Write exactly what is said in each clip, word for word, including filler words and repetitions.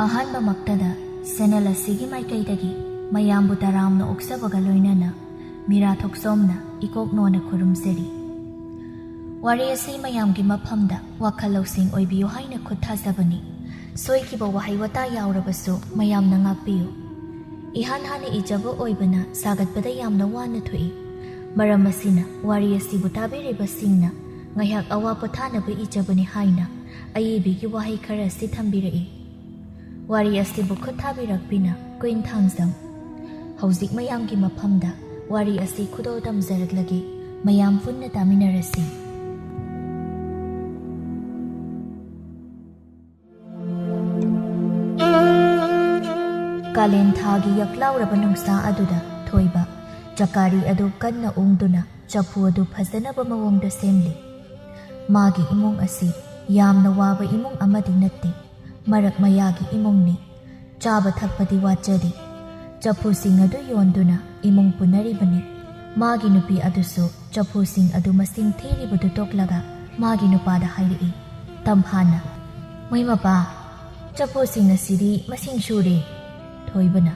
ꯑꯍꯥꯟꯕꯃꯛꯇꯗ channel ꯑꯁꯤꯒꯤ ꯃꯥꯏꯀꯩꯗꯒꯤ ꯃꯌꯥꯝꯕꯨ ꯇꯔꯥꯝꯅ ꯑꯣꯛꯆꯕꯒ ꯂꯣꯏꯅꯅ ꯃꯤꯔꯥ ꯊꯣꯛꯆꯣꯝꯅ ꯏꯀꯣꯛ ꯅꯣꯟꯅ ꯈꯨꯔꯨꯝꯖꯔꯤ꯫ ꯋꯥꯔꯤ ꯑꯁꯤ ꯃꯌꯥꯝꯒꯤ ꯃꯐꯝꯗ ꯋꯥꯈꯜ ꯂꯧꯁꯤꯡ ꯑꯣꯏꯕꯤꯌꯨ ꯍꯥꯏꯅ ꯈꯨꯠ ꯊꯥꯖꯕꯅꯤ꯫ ꯁꯣꯏꯈꯤꯕ ꯋꯥꯍꯩ ꯋꯥꯇꯥ ꯌꯥꯎꯔꯕꯁꯨ ꯃꯌꯥꯝꯅ ꯉꯥꯛꯄꯤꯌꯨ꯫ ꯏꯍꯥꯟ ꯍꯥꯟꯅ ꯏꯖꯕ ꯑꯣꯏꯕꯅ ꯁꯥꯒꯠꯄꯗ ꯌꯥꯝꯅ ꯋꯥꯅ ꯊꯣꯛꯏ꯫ ꯃꯔꯝ ꯑꯁꯤꯅ ꯋꯥꯔꯤ ꯑꯁꯤꯕꯨ ꯇꯥꯕꯤꯔꯤꯕꯁꯤꯡꯅ ꯉꯥꯏꯍꯥꯛ ꯑꯋꯥ ꯄꯣꯊꯥꯅꯕ ꯏꯖꯕꯅꯤ ꯍꯥꯏꯅ ꯑꯏꯕꯤꯒꯤ ꯋꯥꯍꯩ ꯈꯔ ꯑꯁꯤ ꯊꯝꯕꯤꯔꯛꯏ꯫ ꯋꯥꯔꯤ ꯑꯁꯤꯕꯨ ꯈꯨꯠ ꯊꯥꯕꯤꯔꯛꯄꯤꯅ ꯀ꯭ꯋꯤꯟ ꯊꯥꯡꯖꯝ꯫ ꯍꯧꯖꯤꯛ ꯃꯌꯥꯝꯒꯤ ꯃꯐꯝꯗ ꯋꯥꯔꯤ ꯑꯁꯤ ꯈꯨꯗꯣꯜ ꯇꯝꯖꯔꯛꯂꯒꯦ꯫ ꯃꯌꯥꯝ ꯄꯨꯟꯅ ꯇꯥꯃꯤꯟꯅꯔꯁꯤ꯫ ꯀꯥꯂꯦꯟ ꯊꯥꯒꯤ ꯌꯛꯂꯥꯎꯔꯕ ꯅꯨꯡꯁꯥ ꯑꯗꯨꯗ ꯊꯣꯏꯕ ꯆꯀꯥꯔꯤ ꯑꯗꯨ ꯀꯟꯅ ꯎꯪꯗꯨꯅ ꯆꯐꯨ ꯑꯗꯨ ꯐꯖꯅꯕ ꯃꯑꯣꯡꯗ ꯁꯦꯝꯂꯤ꯫ ꯃꯥꯒꯤ ꯏꯃꯨꯡ ꯑꯁꯤ ꯌꯥꯝꯅ ꯋꯥꯕ ꯏꯃꯨꯡ ꯑꯃꯗꯤ ꯅꯠꯇꯦ, ꯃꯔꯛ ꯃꯌꯥꯒꯤ ꯏꯃꯨꯡꯅꯤ꯫ ꯆꯥꯕ ꯊꯛꯄꯗꯤ ꯋꯥꯠꯆꯗꯦ꯫ ꯆꯐꯨꯁꯤꯡ ꯑꯗꯨ ꯌꯣꯟꯗꯨꯅ ꯏꯃꯨꯡ ꯄꯨꯅꯔꯤꯕꯅꯤ꯫ ꯃꯥꯒꯤ ꯅꯨꯄꯤ ꯑꯗꯨꯁꯨ ꯆꯐꯨꯁꯤꯡ ꯑꯗꯨ ꯃꯁꯤꯡ ꯊꯤꯔꯤꯕꯗꯨ ꯇꯣꯛꯂꯒ ꯃꯥꯒꯤ ꯅꯨꯄꯥꯗ ꯍꯥꯏꯔꯛꯏ꯫ ꯇꯝꯐꯥꯅ, "ꯃꯩ ꯃꯄꯥ, ꯆꯐꯨꯁꯤꯡ ꯑꯁꯤꯗꯤ ꯃꯁꯤꯡ ꯁꯨꯔꯦ꯫" ꯊꯣꯏꯕꯅ,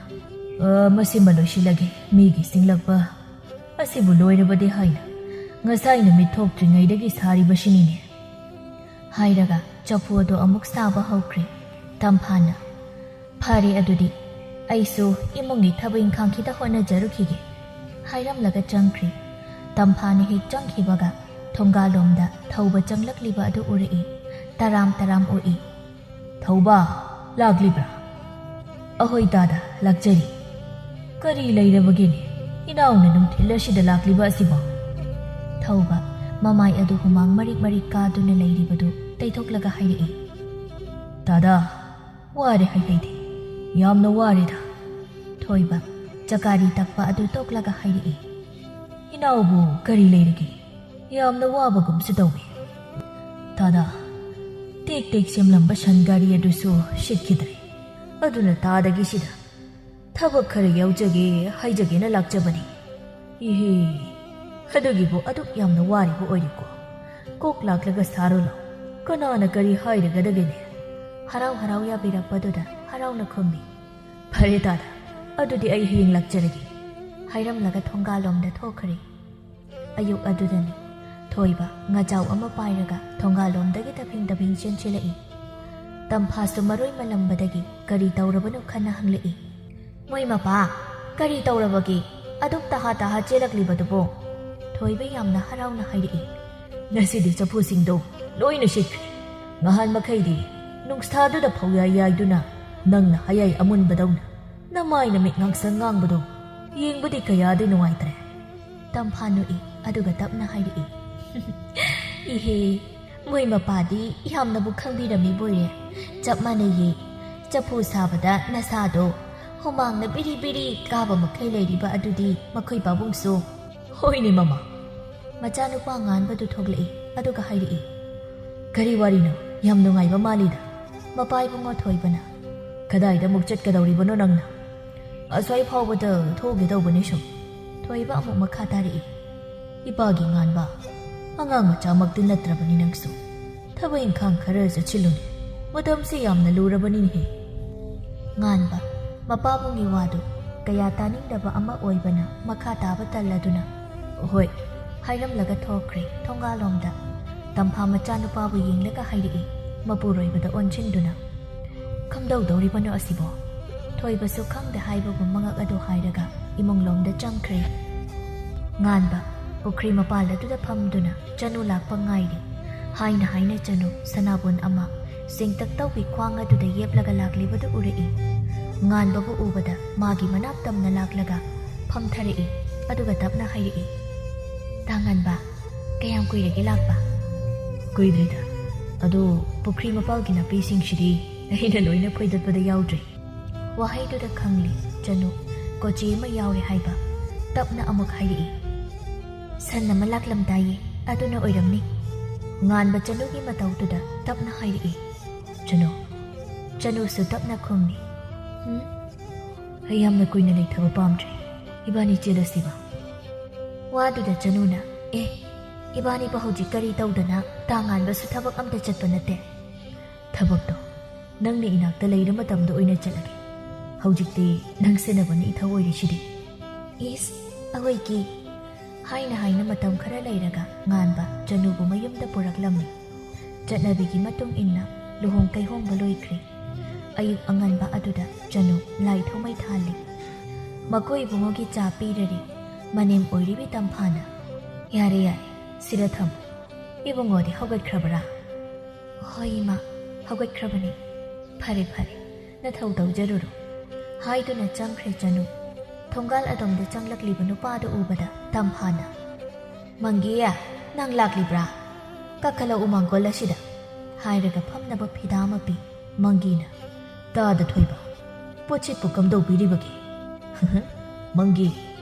"ꯑ, ꯃꯁꯤꯃ ꯂꯣꯏꯁꯤꯜꯂꯒꯦ, ꯃꯤꯒꯤ ꯁꯤꯡꯂꯛꯄ ꯑꯁꯤꯕꯨ ꯂꯣꯏꯔꯕꯗꯤ ꯍꯥꯏꯅ ꯉꯁꯥꯏ ꯅꯨꯃꯤꯠ ꯊꯣꯛꯇ꯭ꯔꯤꯉꯩꯗꯒꯤ ꯁꯥꯔꯤꯕꯁꯤꯅꯤꯅꯦ," ꯍꯥꯏꯔꯒ ꯆꯐꯨ ꯑꯗꯨ ꯑꯃꯨꯛ ꯁꯥꯕ ꯍꯧꯈ꯭ꯔꯦ꯫ ꯇꯝꯐꯥꯅ, "ꯐꯔꯦ ꯑꯗꯨꯗꯤ, ꯑꯩꯁꯨ ꯏꯃꯨꯡꯒꯤ ꯊꯕꯛ ꯏꯪꯈꯥꯡ ꯈꯤꯇ ꯍꯣꯠꯅꯖꯔꯨꯈꯤꯒꯦ," ꯍꯥꯏꯔꯝꯂꯒ ꯆꯪꯈ꯭ꯔꯦ꯫ ꯇꯝꯐꯥꯅ ꯍꯦꯛ ꯆꯪꯈꯤꯕꯒ ꯊꯣꯡꯒꯥꯜꯂꯣꯝꯗ ꯊꯧꯕ ꯆꯪꯂꯛꯂꯤꯕ ꯑꯗꯨ ꯎꯔꯛꯏ꯫ ꯇꯔꯥꯝ ꯇꯔꯥꯝ ꯑꯣꯛꯏ꯫ "ꯊꯧꯕ, ꯂꯥꯛꯂꯤꯕ꯭ꯔꯥ?" "ꯑꯍꯣꯏ ꯗꯥꯗꯥ, ꯂꯥꯛꯆꯔꯤ꯫ ꯀꯔꯤ ꯂꯩꯔꯕꯒꯦꯅꯦ? ꯏꯅꯥꯎꯅ ꯅꯨꯡꯊꯤꯜ ꯑꯁꯤꯗ ꯂꯥꯛꯂꯤꯕ ꯑꯁꯤꯕꯣ?" ꯊꯧꯕ, ꯃꯃꯥꯏ ꯑꯗꯨ ꯍꯨꯃꯥꯡ ꯃꯔꯤꯛ ꯃꯔꯤꯛ ꯀꯥꯗꯨꯅ ꯂꯩꯔꯤꯕꯗꯨ ꯇꯩꯊꯣꯛꯂꯒ ꯍꯥꯏꯔꯛꯏ꯫ "ꯗꯥꯗꯥ, ꯋꯥꯔꯦ ꯍꯥꯏ ꯍꯩꯗꯦ꯫ ꯌꯥꯝꯅ ꯋꯥꯔꯦꯗ꯫" ꯊꯣꯏꯕ, ꯆꯀꯥꯔꯤ ꯇꯛꯄ ꯑꯗꯨ ꯇꯣꯛꯂꯒ ꯍꯥꯏꯔꯛꯏ꯫ "ꯏꯅꯥꯎꯕꯨ ꯀꯔꯤ ꯂꯩꯔꯒꯦ? ꯌꯥꯝꯅ ꯋꯥꯕꯒꯨꯝꯁꯨ ꯇꯧꯏ꯫" "ꯗꯥꯗꯥ, ꯇꯦꯛ ꯇꯦꯛ ꯁꯦꯝꯂꯝꯕ ꯁꯟ ꯒꯥꯔꯤ ꯑꯗꯨꯁꯨ ꯁꯤꯠꯈꯤꯗ꯭ꯔꯦ꯫ ꯑꯗꯨꯅ ꯇꯥꯗꯒꯤ ꯁꯤꯗ ꯊꯕꯛ ꯈꯔ ꯌꯥꯎꯖꯒꯦ ꯍꯥꯏꯖꯒꯦꯅ ꯂꯥꯛꯆꯕꯅꯤ꯫ ꯏꯍꯦ, ꯑꯗꯨꯒꯤꯕꯨ ꯑꯗꯨꯛ ꯌꯥꯝꯅ ꯋꯥꯔꯤꯕ ꯑꯣꯏꯔꯦꯀꯣ꯫ ꯀꯣꯛ ꯂꯥꯛꯂꯒ ꯁꯥꯔꯣ ꯂꯥꯎ꯫ ꯀꯅꯥꯅ ꯀꯔꯤ ꯍꯥꯏꯔꯒꯗꯒꯦꯅꯦ?" ꯍꯔꯥꯎ ꯍꯔꯥꯎ ꯌꯥꯕꯤꯔꯛꯄꯗꯨꯗ ꯍꯔꯥꯎꯅ ꯈꯨꯝꯃꯤ꯫ "ꯐꯔꯦ ꯇꯥꯗ, ꯑꯗꯨꯗꯤ ꯑꯩ ꯍꯌꯦꯡ ꯂꯥꯛꯆꯔꯒꯦ" ꯍꯥꯏꯔꯝꯂꯒ ꯊꯣꯡꯒꯥꯜꯂꯣꯝꯗ ꯊꯣꯛꯈ꯭ꯔꯦ꯫ ꯑꯌꯨꯛ ꯑꯗꯨꯗꯅꯤ ꯊꯣꯏꯕ ꯉꯥꯖꯥꯎ ꯑꯃ ꯄꯥꯏꯔꯒ ꯊꯣꯡꯒꯥꯜꯂꯣꯝꯗꯒꯤ ꯇꯞꯐꯤꯡ ꯇꯞꯐꯤꯡ ꯆꯦꯟꯁꯤꯜꯂꯛꯏ꯫ ꯇꯝꯐꯥꯁꯨ ꯃꯔꯣꯏ ꯃꯜꯂꯝꯕꯗꯒꯤ ꯀꯔꯤ ꯇꯧꯔꯕꯅꯣ ꯈꯟꯅ ꯍꯪꯂꯛꯏ꯫ "ꯃꯣꯏ ꯃꯄꯥ, ꯀꯔꯤ ꯇꯧꯔꯕꯒꯦ? ꯑꯗꯨꯛ ꯇꯍꯥ ꯇꯍꯥ ꯆꯦꯜꯂꯛꯂꯤꯕꯗꯨꯕꯣ?" ꯊꯣꯏꯕ ꯌꯥꯝꯅ ꯍꯔꯥꯎꯅ ꯍꯥꯏꯔꯛꯏ꯫ "ꯉꯁꯤꯗꯤ ꯆꯐꯨꯁꯤꯡꯗꯣ ꯂꯣꯏꯅ ꯁꯤꯠꯈ꯭ꯔꯦ꯫ ꯉꯍꯥꯟ ꯃꯈꯩꯗꯤ ꯅꯨꯡꯁꯥꯗꯨꯗ ꯐꯧꯌꯥꯏ ꯌꯥꯏꯗꯨꯅ ꯅꯪꯅ ꯍꯌꯥꯏ ꯑꯃꯨꯟꯕꯗꯧꯅ ꯅꯃꯥꯏ ꯅꯃꯤꯠ ꯉꯥꯡꯁꯪ ꯉꯥꯡꯕꯗꯣ ꯌꯦꯡꯕꯗꯤ ꯀꯌꯥꯗꯤ ꯅꯨꯡꯉꯥꯏꯇ꯭ꯔꯦ꯫" ꯇꯝꯐꯥ ꯅꯣꯛꯏ, ꯑꯗꯨꯒ ꯇꯞꯅ ꯍꯥꯏꯔꯛꯏ꯫ "ꯏꯍꯦ, ꯃꯣꯏ ꯃꯄꯥꯗꯤ ꯌꯥꯝꯅꯕꯨ ꯈꯪꯕꯤꯔꯝꯃꯤ ꯕꯣꯏꯔꯦ꯫ ꯆꯞ ꯃꯥꯟꯅꯩꯌꯦ꯫ ꯆꯐꯨ ꯁꯥꯕꯗ ꯅꯁꯥꯗꯣ ꯍꯨꯃꯥꯡꯅ ꯕꯤꯔꯤ ꯕꯤꯔꯤ ꯀꯥꯕ ꯃꯈꯩ ꯂꯩꯔꯤꯕ ꯑꯗꯨꯗꯤ ꯃꯈꯣꯏ ꯄꯥꯕꯨꯡꯁꯨ꯫" "ꯍꯣꯏꯅꯦ ꯃꯃꯥ꯫" ꯃꯆꯥꯅꯨꯄꯥ ꯉꯥꯟꯕꯗꯨ ꯊꯣꯛꯂꯛꯏ, ꯑꯗꯨꯒ ꯍꯥꯏꯔꯛꯏ꯫ "ꯀꯔꯤ ꯋꯥꯔꯤꯅꯣ? ꯌꯥꯝ ꯅꯨꯡꯉꯥꯏꯕ ꯃꯥꯜꯂꯤꯗ꯫ ꯃꯄꯥ ꯏꯕꯨꯡꯉꯣ ꯊꯣꯏꯕꯅ꯫" "ꯀꯗꯥꯏꯗ ꯑꯃꯨꯛ ꯆꯠꯀꯗꯧꯔꯤꯕꯅꯣ ꯅꯪꯅ?" "ꯑꯁ꯭ꯋꯥꯏ ꯐꯥꯎꯕꯗ ꯊꯣꯛꯎꯒꯦ ꯇꯧꯕꯅꯤ ꯁꯨꯝ꯫" ꯊꯣꯏꯕ ꯑꯃꯨꯛ ꯃꯈꯥ ꯇꯥꯔꯛꯏ꯫ "ꯏꯄꯥꯒꯤ ꯉꯥꯟꯕ, ꯑꯉꯥꯡ ꯃꯆꯥꯃꯛꯇꯤ ꯅꯠꯇ꯭ꯔꯕꯅꯤ ꯅꯪꯁꯨ꯫ ꯊꯕꯛ ꯏꯪꯈꯥꯡ ꯈꯔ ꯆꯠꯁꯤꯜꯂꯨꯅꯦ꯫ ꯃꯇꯝꯁꯤ ꯌꯥꯝꯅ ꯂꯨꯔꯕꯅꯤꯅꯦꯍꯦ꯫" ꯉꯥꯟꯕ, ꯃꯄꯥꯕꯨꯡꯒꯤ ꯋꯥꯗꯨ ꯀꯌꯥ ꯇꯥꯅꯤꯡꯗꯕ ꯑꯃ ꯑꯣꯏꯕꯅ ꯃꯈꯥ ꯇꯥꯕ ꯇꯜꯂꯗꯨꯅ "ꯍꯣꯏ" ꯍꯥꯏꯔꯝꯂꯒ ꯊꯣꯛꯈ꯭ꯔꯦ ꯊꯣꯡꯒꯥꯜꯂꯣꯝꯗ꯫ ꯇꯝꯐꯥ ꯃꯆꯥꯅꯨꯄꯥꯕꯨ ꯌꯦꯡꯂꯒ ꯍꯥꯏꯔꯛꯏ, ꯃꯄꯨꯔꯣꯏꯕꯗ ꯑꯣꯟꯁꯤꯟꯗꯨꯅ꯫ "ꯀꯝꯗꯧꯗꯧꯔꯤꯕꯅꯣ ꯑꯁꯤꯕꯣ?" ꯊꯣꯏꯕꯁꯨ ꯈꯪꯗꯦ ꯍꯥꯏꯕꯒꯨꯝ ꯃꯉꯛ ꯑꯗꯨ ꯍꯥꯏꯔꯒ ꯏꯃꯨꯡꯂꯣꯝꯗ ꯆꯪꯈ꯭ꯔꯦ꯫ ꯉꯥꯟꯕ, ꯄꯨꯈ꯭ꯔꯤ ꯃꯄꯥꯜ ꯑꯗꯨꯗ ꯐꯝꯗꯨꯅ ꯆꯅꯨ ꯂꯥꯛꯄ ꯉꯥꯏꯔꯤ꯫ ꯍꯥꯏꯅ ꯍꯥꯏꯅ ꯆꯅꯨ ꯁꯅꯥꯕꯨꯟ ꯑꯃ ꯆꯦꯡꯇꯛ ꯇꯧꯕꯤ ꯈ꯭ꯋꯥꯡ ꯑꯗꯨꯗ ꯌꯦꯞꯂꯒ ꯂꯥꯛꯂꯤꯕꯗꯨ ꯎꯔꯛꯏ꯫ ꯉꯥꯟꯕꯕꯨ ꯎꯕꯗ ꯃꯥꯒꯤ ꯃꯅꯥꯛ ꯇꯝꯅ ꯂꯥꯛꯂꯒ ꯐꯝꯊꯔꯛꯏ, ꯑꯗꯨꯒ ꯇꯞꯅ ꯍꯥꯏꯔꯛꯏ, "ꯇꯥ ꯉꯥꯟꯕ, ꯀꯌꯥꯝ ꯀꯨꯏꯔꯒꯦ ꯂꯥꯛꯄ?" "ꯀꯨꯏꯗ꯭ꯔꯤꯗ꯫ ꯑꯗꯣ ꯄꯨꯈ꯭ꯔꯤ ꯃꯄꯥꯜꯒꯤ ꯅꯥꯄꯤꯁꯤꯡꯁꯤꯗꯤ ꯑꯩꯅ ꯂꯣꯏꯅ ꯐꯣꯏꯗꯠꯄꯗ ꯌꯥꯎꯗ꯭ꯔꯦ꯫" ꯋꯥꯍꯩꯗꯨꯗ ꯈꯪꯂꯤ ꯆꯅꯨ ꯀꯣꯆꯤ ꯑꯃ ꯌꯥꯎꯔꯦ ꯍꯥꯏꯕ꯫ ꯇꯞꯅ ꯑꯃꯨꯛ ꯍꯥꯏꯔꯛꯏ, "ꯁꯟ ꯑꯃ ꯂꯥꯛꯂꯝꯗꯥꯏꯌꯦ, ꯑꯗꯨꯅ ꯑꯣꯏꯔꯝꯅꯤ꯫" ꯉꯥꯟꯕ ꯆꯅꯨꯒꯤ ꯃꯇꯧꯗꯨꯗ ꯇꯞꯅ ꯍꯥꯏꯔꯛꯏ꯫ "ꯆꯅꯨ꯫" ꯆꯅꯨꯁꯨ ꯇꯞꯅ ꯈꯨꯝꯃꯤ, "ꯎꯝ?" "ꯑꯩ ꯌꯥꯝꯅ ꯀꯨꯏꯅ ꯂꯩꯊꯕ ꯄꯥꯝꯗ꯭ꯔꯦ꯫ ꯏꯕꯥꯅꯤ ꯆꯦꯜꯂꯁꯤꯕ꯫" ꯋꯥꯗꯨꯗ ꯆꯅꯨꯅ, "ꯑꯦ, ꯏꯕꯥꯅꯤꯕꯨ ꯍꯧꯖꯤꯛ ꯀꯔꯤ ꯇꯧꯗꯅ? ꯇꯥ ꯉꯥꯟꯕꯁꯨ ꯊꯕꯛ ꯑꯝꯇ ꯆꯠꯄ ꯅꯠꯇꯦ꯫" "ꯊꯕꯛꯇꯣ ꯅꯪꯅ ꯏꯅꯥꯛꯇ ꯂꯩꯔ ꯃꯇꯝꯗ ꯑꯣꯏꯅ ꯆꯠꯂꯒꯦ꯫ ꯍꯧꯖꯤꯛꯇꯤ ꯅꯪ ꯁꯦꯟꯅꯕꯅ ꯏꯊꯧ ꯑꯣꯏꯔꯤꯁꯤꯗꯤ꯫ ꯏꯁ, ꯑꯋꯣꯏꯒꯤ꯫ ꯍꯥꯏꯅ ꯍꯥꯏꯅ ꯃꯇꯝ ꯈꯔ ꯂꯩꯔꯒ ꯉꯥꯟꯕ ꯆꯅꯨꯕꯨ ꯃꯌꯨꯝꯗ ꯄꯨꯔꯛꯂꯝꯃꯤ꯫ ꯆꯠꯅꯕꯤꯒꯤ ꯃꯇꯨꯡ ꯏꯟꯅ ꯂꯨꯍꯣꯡ ꯀꯩꯍꯣꯡꯕ ꯂꯣꯏꯈ꯭ꯔꯦ꯫ ꯑꯌꯨꯛ ꯑꯉꯟꯕ ꯑꯗꯨꯗ ꯆꯅꯨ ꯂꯥꯏ ꯊꯧꯃꯩ ꯊꯥꯜꯂꯤ꯫ ꯃꯀꯣꯏ ꯏꯕꯨꯡꯉꯣꯒꯤ ꯆꯥ ꯄꯤꯔꯔꯤ꯫ ꯃꯅꯦꯝ ꯑꯣꯏꯔꯤꯕꯤ ꯇꯝꯐꯥꯅ, "ꯌꯥꯔꯦ, ꯌꯥꯔꯦ, ꯁꯤꯗ ꯊꯝꯃꯨ꯫ ꯏꯕꯨꯡꯉꯣꯗꯤ ꯍꯧꯒꯠꯈ꯭ꯔꯕꯔꯥ?" "ꯍꯣꯏ ꯏꯃꯥ, ꯍꯧꯒꯠꯈ꯭ꯔꯕꯅꯤ꯫ ꯐꯔꯦ, ꯐꯔꯦ, ꯅꯊꯧ ꯇꯧꯖꯔꯨꯔꯣ" ꯍꯥꯏꯗꯨꯅ ꯆꯪꯈ꯭ꯔꯦ ꯆꯅꯨ꯫ ꯊꯣꯡꯒꯥꯜ ꯑꯗꯣꯝꯗ ꯆꯪꯂꯛꯂꯤꯕ ꯅꯨꯄꯥꯗꯨ ꯎꯕꯗ ꯇꯝꯐꯥꯅ, "ꯃꯪꯒꯤ, ꯅꯪ ꯂꯥꯛꯂꯤꯕ꯭ꯔꯥ? ꯀꯥꯈꯠꯂꯛꯎ ꯃꯥꯡꯒꯣꯜ ꯑꯁꯤꯗ" ꯍꯥꯏꯔꯒ ꯐꯝꯅꯕ ꯐꯤꯗꯥ ꯑꯃ ꯄꯤ꯫ ꯃꯪꯒꯤꯅ, "ꯇꯥꯗ ꯊꯣꯏꯕ, ꯄꯣꯠꯁꯤꯠꯄꯨ ꯀꯝꯗꯧꯕꯤꯔꯤꯕꯒꯦ?" "ꯃꯪꯒꯤ,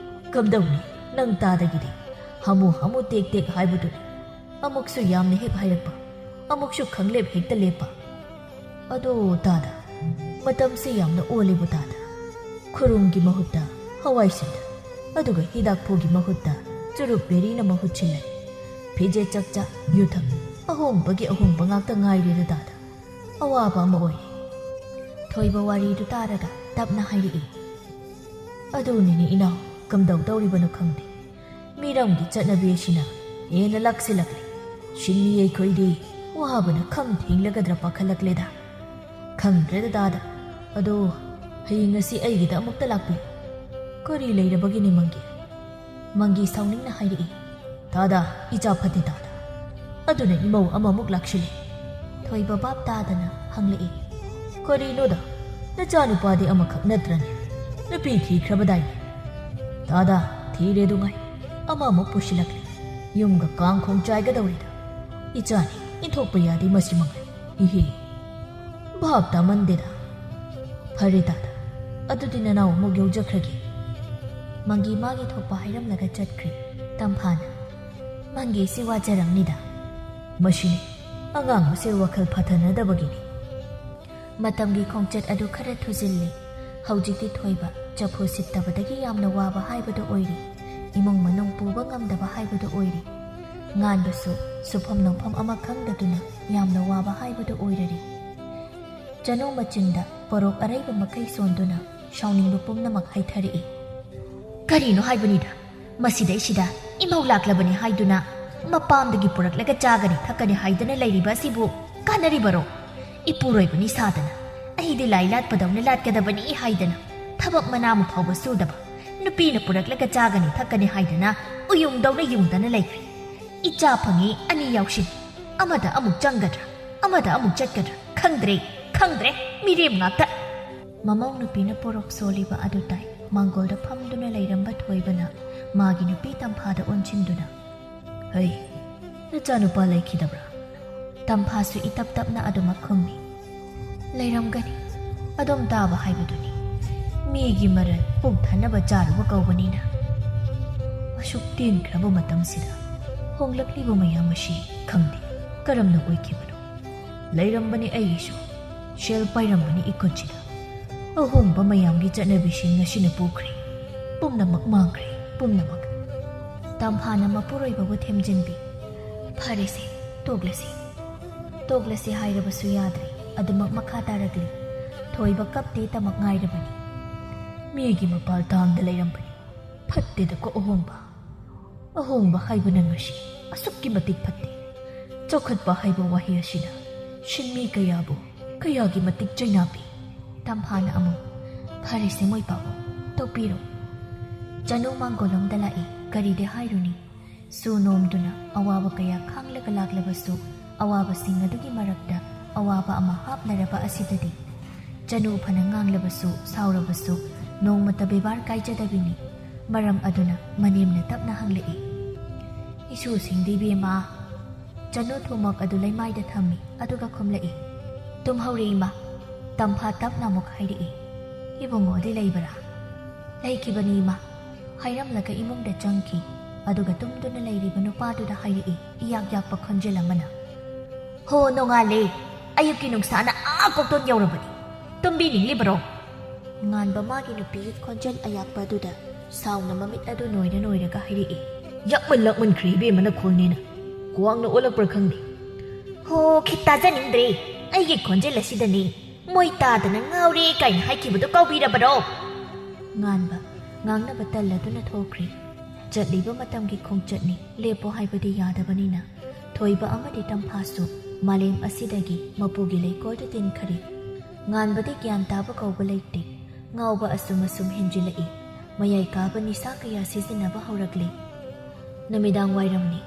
ꯀꯝꯗꯧꯅꯤ, ꯅꯪ ꯇꯥꯗꯒꯤꯗꯤ ꯍꯥꯃꯨ ꯍꯥꯃꯨ ꯇꯦꯛ ꯇꯦꯛ ꯍꯥꯏꯕꯗꯨꯅꯤ꯫ ꯑꯃꯨꯛꯁꯨ ꯌꯥꯝꯅ ꯍꯦꯛ ꯍꯥꯏꯔꯛꯄ, ꯑꯃꯨꯛꯁꯨ ꯈꯪꯂꯦꯞ ꯍꯦꯛꯇ ꯂꯦꯞꯄ꯫ ꯑꯗꯣ ꯇꯥꯗ, ꯃꯇꯝꯁꯤ ꯌꯥꯝꯅ ꯑꯣꯜꯂꯦꯕꯨ ꯇꯥꯗ꯫ ꯈꯨꯔꯨꯝꯒꯤ ꯃꯍꯨꯠꯇ ꯍꯋꯥꯏ ꯁꯤꯟꯗ, ꯑꯗꯨꯒ ꯍꯤꯗꯥꯛ ꯐꯨꯒꯤ ꯃꯍꯨꯠꯇ ꯆꯨꯔꯨꯞ ꯕꯦꯔꯤꯅ ꯃꯍꯨꯠ ꯁꯤꯜꯂꯦ꯫ ꯐꯤꯖꯦꯠ ꯆꯛꯆꯥ, ꯌꯨꯊꯛ, ꯑꯍꯣꯡꯕꯒꯤ ꯑꯍꯣꯡꯕ ꯉꯥꯛꯇ ꯉꯥꯏꯔꯦꯗ ꯇꯥꯗ꯫ ꯑꯋꯥꯕ ꯑꯃ ꯑꯣꯏꯔꯦ"꯫ ꯊꯣꯏꯕ ꯋꯥꯔꯤꯗꯨ ꯇꯥꯔꯒ ꯇꯞꯅ ꯍꯥꯏꯔꯛꯏ, "ꯑꯗꯨꯅꯤꯅꯦ ꯏꯅꯥꯎ, ꯀꯝꯗꯧ ꯇꯧꯔꯤꯕꯅꯣ ꯈꯪꯗꯦ꯫ ꯃꯤꯔꯝꯒꯤ ꯆꯠꯅꯕꯤ ꯑꯁꯤꯅ ꯍꯦꯟꯅ ꯂꯥꯛꯁꯤꯜꯂꯛꯂꯦ꯫ ꯁꯤꯟꯃꯤ ꯑꯩꯈꯣꯏꯗꯤ ꯋꯥꯕꯅ ꯈꯝ ꯊꯦꯡꯂꯒꯗ꯭ꯔꯥ ꯄꯥꯈꯠꯂꯛꯂꯦꯗ꯫ ꯈꯪꯗ꯭ꯔꯦꯗ ꯇꯥꯗ꯫ ꯑꯗꯣ ꯍꯌꯦꯡ ꯑꯁꯤ ꯑꯩꯒꯤꯗ ꯑꯃꯨꯛꯇ ꯂꯥꯛꯄꯤꯌꯨ"꯫ "ꯀꯔꯤ ꯂꯩꯔꯕꯒꯤꯅꯦ ꯃꯪꯒꯤ?" ꯃꯪꯒꯤ ꯁꯥꯎꯅꯤꯡꯅ ꯍꯥꯏꯔꯛꯏ꯫ "ꯇꯥꯗ, ꯏꯆꯥ ꯐꯠꯇꯦ ꯇꯥꯗ꯫ ꯑꯗꯨꯅ ꯏꯃꯧ ꯑꯃꯃꯨꯛ ꯂꯥꯛꯁꯤꯜꯂꯦ"꯫ ꯊꯣꯏꯕ ꯚꯥꯞ ꯇꯥꯗꯅ ꯍꯪꯂꯛꯏ꯫ "ꯀꯔꯤꯅꯣꯗ, ꯅꯆꯥꯅꯨꯄꯥꯗꯤ ꯑꯃꯈꯛ ꯅꯠꯇ꯭ꯔꯅꯦ? ꯅꯨꯄꯤ ꯊꯤꯈ꯭ꯔꯕꯗꯥꯏꯅꯦ?" "ꯇꯥꯗ, ꯊꯤꯔꯦ ꯑꯗꯨꯉꯥꯏ꯫ ꯑꯃꯃꯨꯛ ꯄꯨꯁꯤꯜꯂꯛꯂꯦ꯫ ꯌꯨꯝꯒ ꯀꯥꯡꯈꯣꯡ ꯆꯥꯏꯒꯗꯧꯔꯦꯗ꯫ ꯏꯆꯥꯅꯤ, ꯏꯟꯊꯣꯛꯄ ꯌꯥꯗꯦ ꯃꯁꯤ ꯃꯉꯥꯏ꯫ ꯏꯍꯦ"꯫ ꯚꯥꯞ ꯇꯥꯃꯟꯗꯦꯗ꯫ "ꯐꯔꯦ ꯇꯥꯗ, ꯑꯗꯨꯗꯤ ꯅꯅꯥꯎ ꯑꯃꯨꯛ ꯌꯧꯖꯈ꯭ꯔꯒꯦ"꯫ ꯃꯪꯒꯤ ꯃꯥꯒꯤ ꯊꯣꯛꯄ ꯍꯥꯏꯔꯝꯂꯒ ꯆꯠꯈ꯭ꯔꯦ꯫ ꯇꯝꯐꯥꯅ, "ꯃꯪꯒꯤꯁꯤ ꯋꯥꯖꯔꯝꯅꯤꯗ"꯫ "ꯃꯁꯤꯅꯤ, ꯑꯉꯥꯡ ꯃꯁꯦꯜ ꯋꯥꯈꯜ ꯐꯊꯅꯗꯕꯒꯤꯅꯤ"꯫ ꯃꯇꯝꯒꯤ ꯈꯣꯡꯆꯠ ꯑꯗꯨ ꯈꯔ ꯊꯨꯖꯤꯜꯂꯤ꯫ ꯍꯧꯖꯤꯛꯇꯤ ꯊꯣꯏꯕ ꯆꯐꯨ ꯁꯤꯠꯇꯕꯗꯒꯤ ꯌꯥꯝꯅ ꯋꯥꯕ ꯍꯥꯏꯕꯗꯨ ꯑꯣꯏꯔꯤ꯫ ꯏꯃꯨꯡ ꯃꯅꯨꯡ ꯄꯨꯕ ꯉꯝꯗꯕ ꯍꯥꯏꯕꯗꯨ ꯑꯣꯏꯔꯤ꯫ ꯉꯥꯟꯕꯁꯨ ꯁꯨꯐꯝ ꯅꯣꯝꯐꯝ ꯑꯃ ꯈꯪꯗꯗꯨꯅ ꯌꯥꯝꯅ ꯋꯥꯕ ꯍꯥꯏꯕꯗꯨ ꯑꯣꯏꯔꯔꯤ꯫ ꯆꯅꯨ ꯃꯆꯤꯟꯗ ꯄꯣꯔꯣꯛ ꯑꯔꯩꯕ ꯃꯈꯩ ꯁꯣꯟꯗꯨꯅ ꯁꯥꯎꯅꯤꯡꯕ ꯄꯨꯝꯅꯃꯛ ꯍꯩꯊꯔꯛꯏ꯫ "ꯀꯔꯤꯅꯣ ꯍꯥꯏꯕꯅꯤꯗ, ꯃꯁꯤꯗꯩꯁꯤꯗ ꯏꯃꯧ ꯂꯥꯛꯂꯕꯅꯤ ꯍꯥꯏꯗꯨꯅ ꯃꯄꯥꯝꯗꯒꯤ ꯄꯨꯔꯛꯂꯒ ꯆꯥꯒꯅꯤ ꯊꯛꯀꯅꯤ ꯍꯥꯏꯗꯨꯅ ꯂꯩꯔꯤꯕ ꯑꯁꯤꯕꯨ ꯀꯥꯟꯅꯔꯤꯕꯔꯣ? ꯏꯄꯨꯔꯣꯏꯕꯅꯤ ꯁꯥꯗꯅ, ꯑꯩꯗꯤ ꯂꯥꯏ ꯂꯥꯠꯄꯗꯧꯅ ꯂꯥꯠꯀꯗꯕꯅꯤ ꯍꯥꯏꯗꯅ ꯊꯕꯛ ꯃꯅꯥ ꯑꯃ ꯐꯥꯎꯕ ꯁꯨꯗꯕ, ꯅꯨꯄꯤꯅ ꯄꯨꯔꯛꯂꯒ ꯆꯥꯒꯅꯤ ꯊꯛꯀꯅꯤ ꯍꯥꯏꯗꯅ ꯎꯌꯨꯡꯗꯧꯅ ꯌꯨꯡꯗꯅ ꯂꯩꯈ꯭ꯔꯦ꯫ ꯏꯆꯥ ꯐꯪꯉꯤ ꯑꯅꯤ ꯌꯥꯎꯁꯤꯟ, ꯑꯃꯗ ꯑꯃꯨꯛ ꯆꯪꯒꯗ꯭ꯔꯥ, ꯑꯃꯗ ꯑꯃꯨꯛ ꯆꯠꯀꯗ꯭ꯔꯥ? ꯈꯪꯗ꯭ꯔꯦ, ꯈꯪꯗ꯭ꯔꯦ, ꯃꯤꯔꯦꯝ ꯉꯥꯛꯇ!" ꯃꯃꯧ ꯅꯨꯄꯤꯅ ꯄꯣꯔꯣꯛ ꯁꯣꯜꯂꯤꯕ ꯑꯗꯨ ꯇꯥꯏ꯫ ꯃꯥꯡꯒꯣꯜꯗ ꯐꯝꯗꯨꯅ ꯂꯩꯔꯝꯕ ꯊꯣꯏꯕꯅ ꯃꯥꯒꯤ ꯅꯨꯄꯤ ꯇꯝꯐꯥꯗ ꯑꯣꯟꯁꯤꯟꯗꯨꯅ, "ꯍꯩ, ꯅꯆꯥꯅꯨꯄꯥ ꯂꯩꯈꯤꯗꯕ꯭ꯔꯥ?" ꯇꯝꯐꯥꯁꯨ ꯏꯇꯞ ꯇꯞꯅ ꯑꯗꯨꯃꯛ ꯈꯨꯝꯃꯤ꯫ "ꯂꯩꯔꯝꯒꯅꯤ, ꯑꯗꯨꯝ ꯇꯥꯕ ꯍꯥꯏꯕꯗꯨꯅꯤ꯫ ꯃꯤꯒꯤ ꯃꯔꯜ ꯄꯨꯛ ꯊꯟꯅꯕ ꯆꯥꯔꯨꯕ ꯀꯧꯕꯅꯤꯅ꯫ ꯑꯁꯨꯛ ꯇꯦꯟꯈ꯭ꯔꯕ ꯃꯇꯝꯁꯤꯗ ꯍꯣꯡꯂꯛꯂꯤꯕ ꯃꯌꯥꯝ ꯑꯁꯤ ꯈꯪꯗꯦ ꯀꯔꯝꯅ ꯑꯣꯏꯈꯤꯕꯅꯣ꯫ ꯂꯩꯔꯝꯕꯅꯤ ꯑꯩꯒꯤꯁꯨ꯫ ꯁꯦꯜ ꯄꯥꯏꯔꯝꯕꯅꯤ ꯏꯈꯨꯠꯁꯤꯗ꯫ ꯑꯍꯣꯡꯕ ꯃꯌꯥꯝꯒꯤ ꯆꯠꯅꯕꯤꯁꯤꯡ ꯉꯁꯤꯅ ꯄꯨꯈ꯭ꯔꯦ꯫ ꯄꯨꯝꯅꯃꯛ ꯃꯥꯡꯈ꯭ꯔꯦ, ꯄꯨꯝꯅꯃꯛ!" ꯇꯝꯐꯥꯅ ꯃꯄꯨꯔꯣꯏꯕꯕꯨ ꯊꯦꯝꯖꯤꯟꯕꯤ꯫ "ꯐꯔꯦꯁꯦ, ꯇꯣꯛꯂꯁꯤ꯫ ꯇꯣꯛꯂꯁꯤ ꯍꯥꯏꯔꯕꯁꯨ ꯌꯥꯗ꯭ꯔꯦ꯫ ꯑꯗꯨꯃꯛ ꯃꯈꯥ ꯇꯥꯔꯛꯂꯤ꯫ ꯊꯣꯏꯕ ꯀꯞꯇꯦꯇꯃꯛ ꯉꯥꯏꯔꯕꯅꯤ꯫ ꯃꯤꯒꯤ ꯃꯄꯥꯜ ꯇꯥꯡꯗ ꯂꯩꯔꯝꯕꯅꯤ꯫ ꯐꯠꯇꯦꯗꯀꯣ ꯑꯍꯣꯡꯕ꯫ ꯑꯍꯣꯡꯕ ꯍꯥꯏꯕꯅ ꯉꯁꯤ ꯑꯁꯨꯛꯀꯤ ꯃꯇꯤꯛ ꯐꯠꯇꯦ꯫ ꯆꯥꯎꯈꯠꯄ ꯍꯥꯏꯕ ꯋꯥꯍꯩ ꯑꯁꯤꯅ ꯁꯤꯟꯃꯤ ꯀꯌꯥꯕꯨ ꯀꯌꯥꯒꯤ ꯃꯇꯤꯛ ꯆꯩꯅꯥ ꯄꯤ꯫" ꯇꯝꯐꯥꯅ ꯑꯃꯨꯛ, "ꯐꯔꯦꯁꯦ ꯃꯣꯏ ꯄꯥꯕꯨꯡ, ꯇꯣꯛꯄꯤꯔꯣ꯫" ꯆꯅꯨ ꯃꯥꯡꯒꯣꯜꯂꯣꯝꯗ ꯂꯥꯛꯏ꯫ ꯀꯔꯤꯗꯤ ꯍꯥꯏꯔꯨꯅꯤ? ꯁꯨ ꯅꯣꯝꯗꯨꯅ ꯑꯋꯥꯕ ꯀꯌꯥ ꯈꯥꯡꯂꯒ ꯂꯥꯛꯂꯕꯁꯨ, ꯑꯋꯥꯕꯁꯤꯡ ꯑꯗꯨꯒꯤ ꯃꯔꯛꯇ ꯑꯋꯥꯕ ꯑꯃ ꯍꯥꯞꯂꯔꯕ ꯑꯁꯤꯗꯗꯤ ꯆꯅꯨ ꯐꯅ ꯉꯥꯡꯂꯕꯁꯨ, ꯁꯥꯎꯔꯕꯁꯨ, ꯅꯣꯡꯃꯇ ꯕꯦꯕꯥꯔ ꯀꯥꯏꯖꯗꯕꯤꯅꯤ꯫ ꯃꯔꯝ ꯑꯗꯨꯅ ꯃꯅꯦꯝꯅ ꯇꯞꯅ ꯍꯪꯂꯛꯏ, "ꯏꯁꯨꯁꯤꯡꯗꯤ ꯏꯕꯦꯝꯃ?" ꯆꯅꯨ ꯊꯨꯝꯃꯣꯛ ꯑꯗꯨ ꯂꯩꯃꯥꯏꯗ ꯊꯝꯃꯤ, ꯑꯗꯨꯒ ꯈꯨꯝꯂꯛꯏ, "ꯇꯨꯝꯍꯧꯔꯦ ꯏꯃꯥ꯫" ꯇꯝꯐꯥ ꯇꯞꯅ ꯑꯃꯨꯛ ꯍꯥꯏꯔꯛꯏ, "ꯏꯕꯨꯡꯉꯣꯗꯤ ꯂꯩꯕ꯭ꯔꯥ?" "ꯂꯩꯈꯤꯕꯅꯤ ꯏꯃꯥ꯫" ꯍꯥꯏꯔꯝꯂꯒ ꯏꯃꯨꯡꯗ ꯆꯪꯈꯤ꯫ ꯑꯗꯨꯒ ꯇꯨꯝꯗꯨꯅ ꯂꯩꯔꯤꯕ ꯅꯨꯄꯥꯗꯨꯗ ꯍꯥꯏꯔꯛꯏ ꯏꯌꯥꯛ ꯌꯥꯛꯄ ꯈꯣꯟꯖꯦꯜ ꯑꯃꯅ, "ꯍꯣ, ꯅꯣꯡꯉꯥꯜꯂꯦ꯫ ꯑꯌꯨꯛꯀꯤ ꯅꯨꯡꯁꯥꯅ ꯑꯥ ꯀꯣꯛꯇꯣꯟ ꯌꯧꯔꯕꯅꯤ꯫ ꯇꯨꯝꯕꯤꯅꯤꯡꯂꯤꯕꯔꯣ?" ꯉꯥꯟꯕ ꯃꯥꯒꯤ ꯅꯨꯄꯤꯒꯤ ꯈꯣꯟꯖꯦꯜ ꯑꯌꯥꯛꯄ ꯑꯗꯨꯗ ꯁꯥꯎꯅ ꯃꯃꯤꯠ ꯑꯗꯨ ꯅꯣꯏꯔ ꯅꯣꯏꯔꯒ ꯍꯥꯏꯔꯛꯏ, "ꯌꯥꯛꯃꯟ ꯂꯥꯛꯃꯟꯈ꯭ꯔꯦ ꯏꯕꯦꯝꯃꯅ ꯈꯣꯜꯅꯦꯅ꯫ ꯈ꯭ꯋꯥꯡꯅ ꯑꯣꯜꯂꯛꯄ꯭ꯔꯥ ꯈꯪꯗꯦ꯫" "ꯍꯣ, ꯈꯤꯠ ꯇꯥꯖꯅꯤꯡꯗ꯭ꯔꯦ꯫ ꯑꯩꯒꯤ ꯈꯣꯟꯖꯦꯜ ꯑꯁꯤꯗꯅꯤ "ꯃꯣꯏ ꯇꯥꯗꯅ ꯉꯥꯎꯔꯦ" ꯀꯥꯏꯅ ꯍꯥꯏꯈꯤꯕꯗꯨ ꯀꯥꯎꯕꯤꯔꯕꯔꯣ? ꯉꯥꯟꯕ ꯉꯥꯡꯅꯕ ꯇꯜꯂꯗꯨꯅ ꯊꯣꯛꯈ꯭ꯔꯦ꯫ ꯆꯠꯂꯤꯕ ꯃꯇꯝꯒꯤ ꯈꯣꯡꯆꯠꯅꯤ, ꯂꯦꯞꯄꯣ ꯍꯥꯏꯕꯗꯤ ꯌꯥꯗꯕꯅꯤꯅ꯫ ꯊꯣꯏꯕ ꯑꯃꯗꯤ ꯇꯝꯐꯥꯁꯨ ꯃꯥꯂꯦꯝ ꯑꯁꯤꯗꯒꯤ ꯃꯄꯨꯒꯤ ꯂꯩꯀꯣꯜꯗ ꯇꯤꯟꯈꯔꯦ꯫ ꯉꯥꯟꯕꯗꯤ ꯒ꯭ꯌꯥꯟ ꯇꯥꯕ ꯀꯧꯕ ꯂꯩꯇꯦ꯫ ꯉꯥꯎꯕ ꯑꯁꯨꯝ ꯑꯁꯨꯝ ꯍꯦꯟꯖꯤꯜꯂꯛꯏ꯫ ꯃꯌꯥꯏ ꯀꯥꯕ ꯅꯤꯁꯥ ꯀꯌꯥ ꯁꯤꯖꯤꯟꯅꯕ ꯍꯧꯔꯛꯂꯦ꯫ ꯅꯨꯃꯤꯗꯥꯡ ꯋꯥꯏꯔꯝꯅꯤ꯫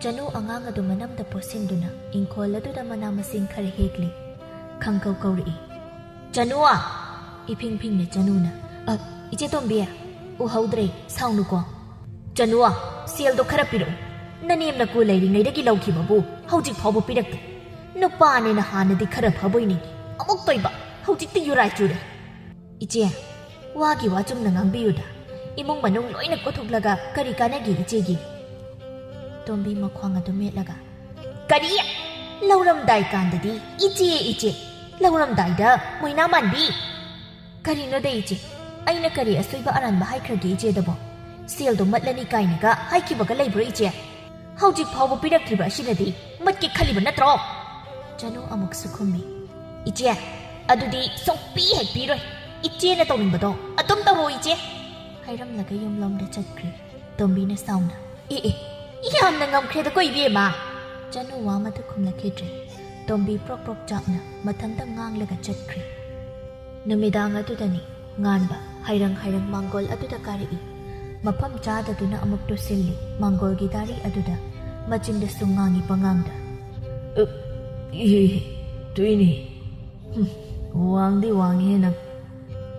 ꯆꯅꯨ ꯑꯉꯥꯡ ꯑꯗꯨ ꯃꯅꯝꯗ ꯄꯣꯠꯁꯤꯟꯗꯨꯅ ꯏꯪꯈꯣꯜ ꯑꯗꯨꯗ ꯃꯅꯥ ꯃꯁꯤꯡ ꯈꯔ ꯍꯦꯛꯂꯤ꯫ ꯈꯪꯀꯧ ꯀꯧꯔꯛꯏ, "ꯆꯅꯨ!" ꯏꯐꯤꯡ ꯐꯤꯡꯅ ꯆꯅꯨꯅ, "ꯑ, ꯏꯆꯦ ꯇꯣꯝꯕꯤ, ꯎꯍꯧꯗ꯭ꯔꯦ, ꯁꯥꯎꯅꯨꯀꯣ꯫ ꯆꯅꯨ, ꯁꯦꯜꯗꯣ ꯈꯔ ꯄꯤꯔꯛꯎ꯫ ꯅꯅꯦꯝ ꯅꯀꯨ ꯂꯩꯔꯤꯉꯩꯗꯒꯤ ꯂꯧꯈꯤꯕꯕꯨ ꯍꯧꯖꯤꯛ ꯐꯥꯎꯕ ꯄꯤꯔꯛꯇꯦ꯫ ꯅꯨꯄꯥꯅꯦꯅ ꯍꯥꯟꯅꯗꯤ ꯈꯔ ꯐꯕꯣꯏ ꯅꯤꯡꯉꯤ, ꯑꯃꯨꯛ ꯇꯣꯏꯕ, ꯍꯧꯖꯤꯛꯇꯤ ꯌꯨꯔꯥꯏ ꯆꯨꯔꯦ꯫ ꯏꯆꯦ, ꯋꯥꯒꯤ ꯋꯥ ꯆꯨꯝꯅ ꯉꯥꯡꯕꯤꯌꯨꯗ꯫ ꯏꯃꯨꯡ ꯃꯅꯨꯡ ꯂꯣꯏꯅ ꯀꯣꯊꯣꯛꯂꯒ ꯀꯔꯤ ꯀꯥꯟꯅꯒꯦ ꯏꯆꯦꯒꯤ?" ꯇꯣꯝꯕꯤ ꯃꯈ꯭ꯋꯥꯡ ꯑꯗꯨ ꯃꯦꯠꯂꯒ, "ꯀꯔꯤ? ꯂꯧꯔꯝꯗꯥꯏ ꯀꯥꯟꯗꯗꯤ ꯏꯆꯦ, ꯏꯆꯦ, ꯂꯧꯔꯝꯗꯥꯏꯗ ꯃꯣꯏꯅꯥ ꯃꯥꯟꯕꯤ!" "ꯀꯔꯤꯅꯣꯗ ꯏꯆꯦ, ꯑꯩꯅ ꯀꯔꯤ ꯑꯁꯣꯏꯕ ꯑꯔꯥꯟꯕ ꯍꯥꯏꯈ꯭ꯔꯒꯦ ꯏꯆꯦꯗꯕꯣ? ꯁꯦꯜꯗꯣ ꯃꯠꯂꯅꯤ ꯀꯥꯏꯅꯒ ꯍꯥꯏꯈꯤꯕꯒ ꯂꯩꯕ꯭ꯔꯣ ꯏꯆꯦ? ꯍꯧꯖꯤꯛ ꯐꯥꯎꯕ ꯄꯤꯔꯛꯇ꯭ꯔꯤꯕ ꯑꯁꯤꯅꯗꯤ ꯃꯠꯀꯦ ꯈꯜꯂꯤꯕ ꯅꯠꯇ꯭ꯔꯣ?" ꯆꯅꯨ ꯑꯃꯨꯛꯁꯨ ꯈꯨꯝꯃꯤ, "ꯏꯆꯦ, ꯑꯗꯨꯗꯤ ꯁꯨꯡꯄꯤ ꯍꯦꯛ ꯄꯤꯔꯣꯏ꯫ ꯏꯆꯦꯅ ꯇꯧꯅꯤꯡꯕꯗꯣ ꯑꯗꯨꯝ ꯇꯧꯔꯣ ꯏꯆꯦ!" ꯍꯥꯏꯔꯝꯂꯒ ꯌꯨꯝꯂꯣꯝꯗ ꯆꯠꯈ꯭ꯔꯦ꯫ ꯇꯣꯝꯕꯤꯅ ꯁꯥꯎꯅ, "ꯑꯦ ꯑꯦ, ꯌꯥꯝꯅ ꯉꯝꯈ꯭ꯔꯦꯗꯀꯣ ꯏꯕꯦꯝꯃ!" ꯆꯅꯨ ꯋꯥ ꯑꯃꯠꯇ ꯈꯨꯝꯂꯛꯈꯤꯗ꯭ꯔꯦ꯫ ꯇꯣꯝꯕꯤ ꯄ꯭ꯔꯣꯛ ꯄ꯭ꯔꯣꯛ ꯆꯥꯛꯅ ꯃꯊꯟꯇ ꯉꯥꯡꯂꯒ ꯆꯠꯈ꯭ꯔꯦ꯫ ꯅꯨꯃꯤꯗꯥꯡ ꯑꯗꯨꯗꯅꯤ ꯉꯥꯟꯕ ꯍꯥꯏꯔꯪ ꯍꯥꯏꯔꯪ ꯃꯥꯡꯒꯣꯜ ꯑꯗꯨꯗ ꯀꯥꯔꯛꯏ꯫ ꯃꯐꯝ ꯆꯥꯗꯗꯨꯅ ꯑꯃꯨꯛ ꯇꯨꯁꯤꯜꯂꯤ ꯃꯥꯡꯒꯣꯜꯒꯤ ꯗꯥꯔꯤ ꯑꯗꯨꯗ꯫ ꯃꯆꯤꯟꯗꯁꯨ ꯉꯥꯡꯉꯤ ꯄꯉꯥꯡꯗ, "ꯎꯞ, ꯏꯍꯦ, ꯏꯍꯦ, ꯇꯨꯏꯅꯦ꯫ ꯍꯨꯝ, ꯋꯥꯡꯗꯤ ꯋꯥꯡꯉꯤꯍꯦ ꯅꯪ!"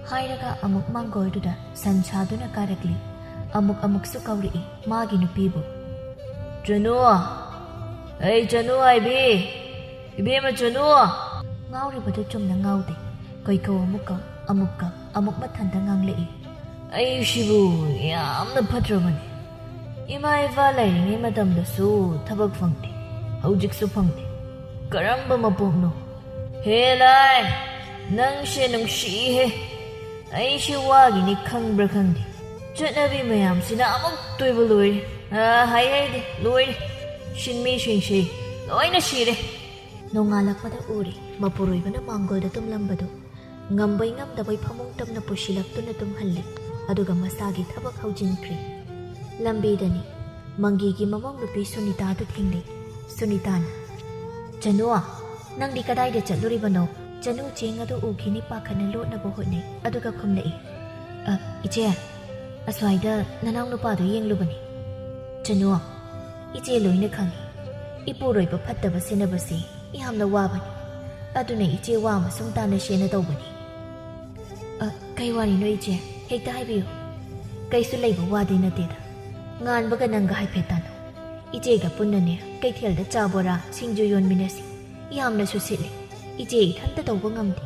ꯍꯥꯏꯔꯒ ꯑꯃꯨꯛ ꯃꯥꯡꯒꯣꯜꯗꯨꯗ ꯁꯟ ꯁꯥꯗꯨꯅ ꯀꯥꯔꯛꯂꯤ꯫ ꯑꯃꯨꯛ ꯑꯃꯨꯛꯁꯨ ꯀꯧꯔꯛꯏ ꯃꯥꯒꯤ ꯅꯨꯄꯤꯕꯨ, "ꯆꯅꯨ! ꯑꯩ ꯆꯅꯨ ꯍꯥꯏꯕꯤ! ꯏꯕꯦꯝꯃ ꯆꯅꯨ!" ꯉꯥꯎꯔꯤꯕꯗꯨ ꯆꯨꯝꯅ ꯉꯥꯎꯗꯦ꯫ ꯀꯣꯏꯀꯧ ꯑꯃꯨꯛ ꯀꯧ, ꯑꯃꯨꯛ ꯀꯞ, ꯑꯃꯨꯛ ꯃꯊꯟꯇ ꯉꯥꯡꯂꯛꯏ, "ꯑꯩꯁꯤꯕꯨ ꯌꯥꯝꯅ ꯐꯠꯇ꯭ꯔꯕꯅꯤ꯫ ꯏꯃꯥ ꯏꯄꯥ ꯂꯩꯔꯤꯉꯩ ꯃꯇꯝꯗꯁꯨ ꯊꯕꯛ ꯐꯪꯗꯦ, ꯍꯧꯖꯤꯛꯁꯨ ꯐꯪꯗꯦ꯫ ꯀꯔꯝꯕ ꯃꯄꯣꯛꯅꯣ? ꯍꯦ ꯂꯥꯏ, ꯅꯪꯁꯦ ꯅꯨꯡꯁꯤꯍꯦ꯫ ꯑꯩꯁꯦ ꯋꯥꯒꯤꯅꯤ ꯈꯪꯕ꯭ꯔꯥ ꯈꯪꯗꯦ꯫ ꯆꯠꯅꯕꯤ ꯃꯌꯥꯝꯁꯤꯅ ꯑꯃꯨꯛ ꯇꯣꯏꯕ ꯂꯣꯏꯔꯦ꯫ ꯑ, ꯍꯥꯏ ꯍꯥꯏꯗꯦ, ꯂꯣꯏꯔꯦ꯫ ꯁꯤꯟꯃꯤꯁꯤꯡꯁꯦ ꯂꯣꯏꯅ ꯁꯤꯔꯦ꯫ ꯅꯣꯡꯉꯥꯜꯂꯛꯄꯗ ꯎꯔꯦ, ꯃꯄꯨꯔꯣꯏꯕꯅ ꯃꯥꯡꯒꯣꯜꯗ ꯇꯨꯝꯂꯝꯕꯗꯨ ꯉꯝꯕꯩ ꯉꯝꯗꯕꯩ ꯐꯃꯨꯡ ꯇꯝꯅ ꯄꯨꯁꯤꯜꯂꯛꯇꯨꯅ ꯇꯨꯝꯍꯜꯂꯤ, ꯑꯗꯨꯒ ꯃꯁꯥꯒꯤ ꯊꯕꯛ ꯍꯧꯖꯤꯟꯈ꯭ꯔꯦ꯫ ꯂꯝꯕꯤꯗꯅꯤ ꯃꯪꯒꯤꯒꯤ ꯃꯃꯧ ꯅꯨꯄꯤ ꯁꯨꯅꯤꯇꯥꯗꯨ ꯊꯦꯡꯅꯩ꯫ ꯁꯨꯅꯤꯇꯥꯅ, "ꯆꯅꯨ, ꯅꯪꯗꯤ ꯀꯗꯥꯏꯗ ꯆꯠꯂꯨꯔꯤꯕꯅꯣ?" ꯆꯅꯨ ꯆꯦꯡ ꯑꯗꯨ ꯎꯈꯤꯅꯤ ꯄꯥꯈꯠꯅ ꯂꯣꯠꯅꯕ ꯍꯣꯠꯅꯩ, ꯑꯗꯨꯒ ꯈꯨꯝꯂꯛꯏ, "ꯑ, ꯏꯆꯦ, ꯑꯁ꯭ꯋꯥꯏꯗ ꯅꯅꯥꯎ ꯅꯨꯄꯥꯗꯨ ꯌꯦꯡꯂꯨꯕꯅꯤ꯫" "ꯆꯅꯨ, ꯏꯆꯦ ꯂꯣꯏꯅ ꯈꯪꯏ꯫ ꯏꯄꯨꯔꯣꯏꯕ ꯐꯠꯇꯕ ꯁꯦꯟꯅꯕꯁꯤ ꯌꯥꯝꯅ ꯋꯥꯕꯅꯤ꯫ ꯑꯗꯨꯅ ꯏꯆꯦ ꯋꯥ ꯑꯃꯁꯨꯡ ꯇꯥꯅ ꯁꯦꯟꯅ ꯇꯧꯕꯅꯤ꯫" "ꯑ, ꯀꯩ ꯋꯥꯔꯤꯅꯣ ꯏꯆꯦ? ꯍꯦꯛꯇ ꯍꯥꯏꯕꯤꯌꯨ꯫" "ꯀꯩꯁꯨ ꯂꯩꯕ ꯋꯥꯗꯤ ꯅꯠꯇꯦꯗ꯫ ꯉꯥꯟꯕꯒ ꯅꯪꯒ ꯍꯥꯏꯐꯦꯠ ꯇꯥꯟꯅꯧ꯫ ꯏꯆꯦꯒ ꯄꯨꯟꯅꯅꯦ ꯀꯩꯊꯦꯜꯗ ꯆꯥ ꯕꯣꯔꯥ, ꯁꯤꯡꯖꯨ ꯌꯣꯟꯃꯤꯟꯅꯁꯤ꯫ ꯌꯥꯝꯅꯁꯨ ꯁꯤꯠꯂꯤ꯫ ꯏꯆꯦ ꯏꯊꯟꯇ ꯇꯧꯕ ꯉꯝꯗꯦ꯫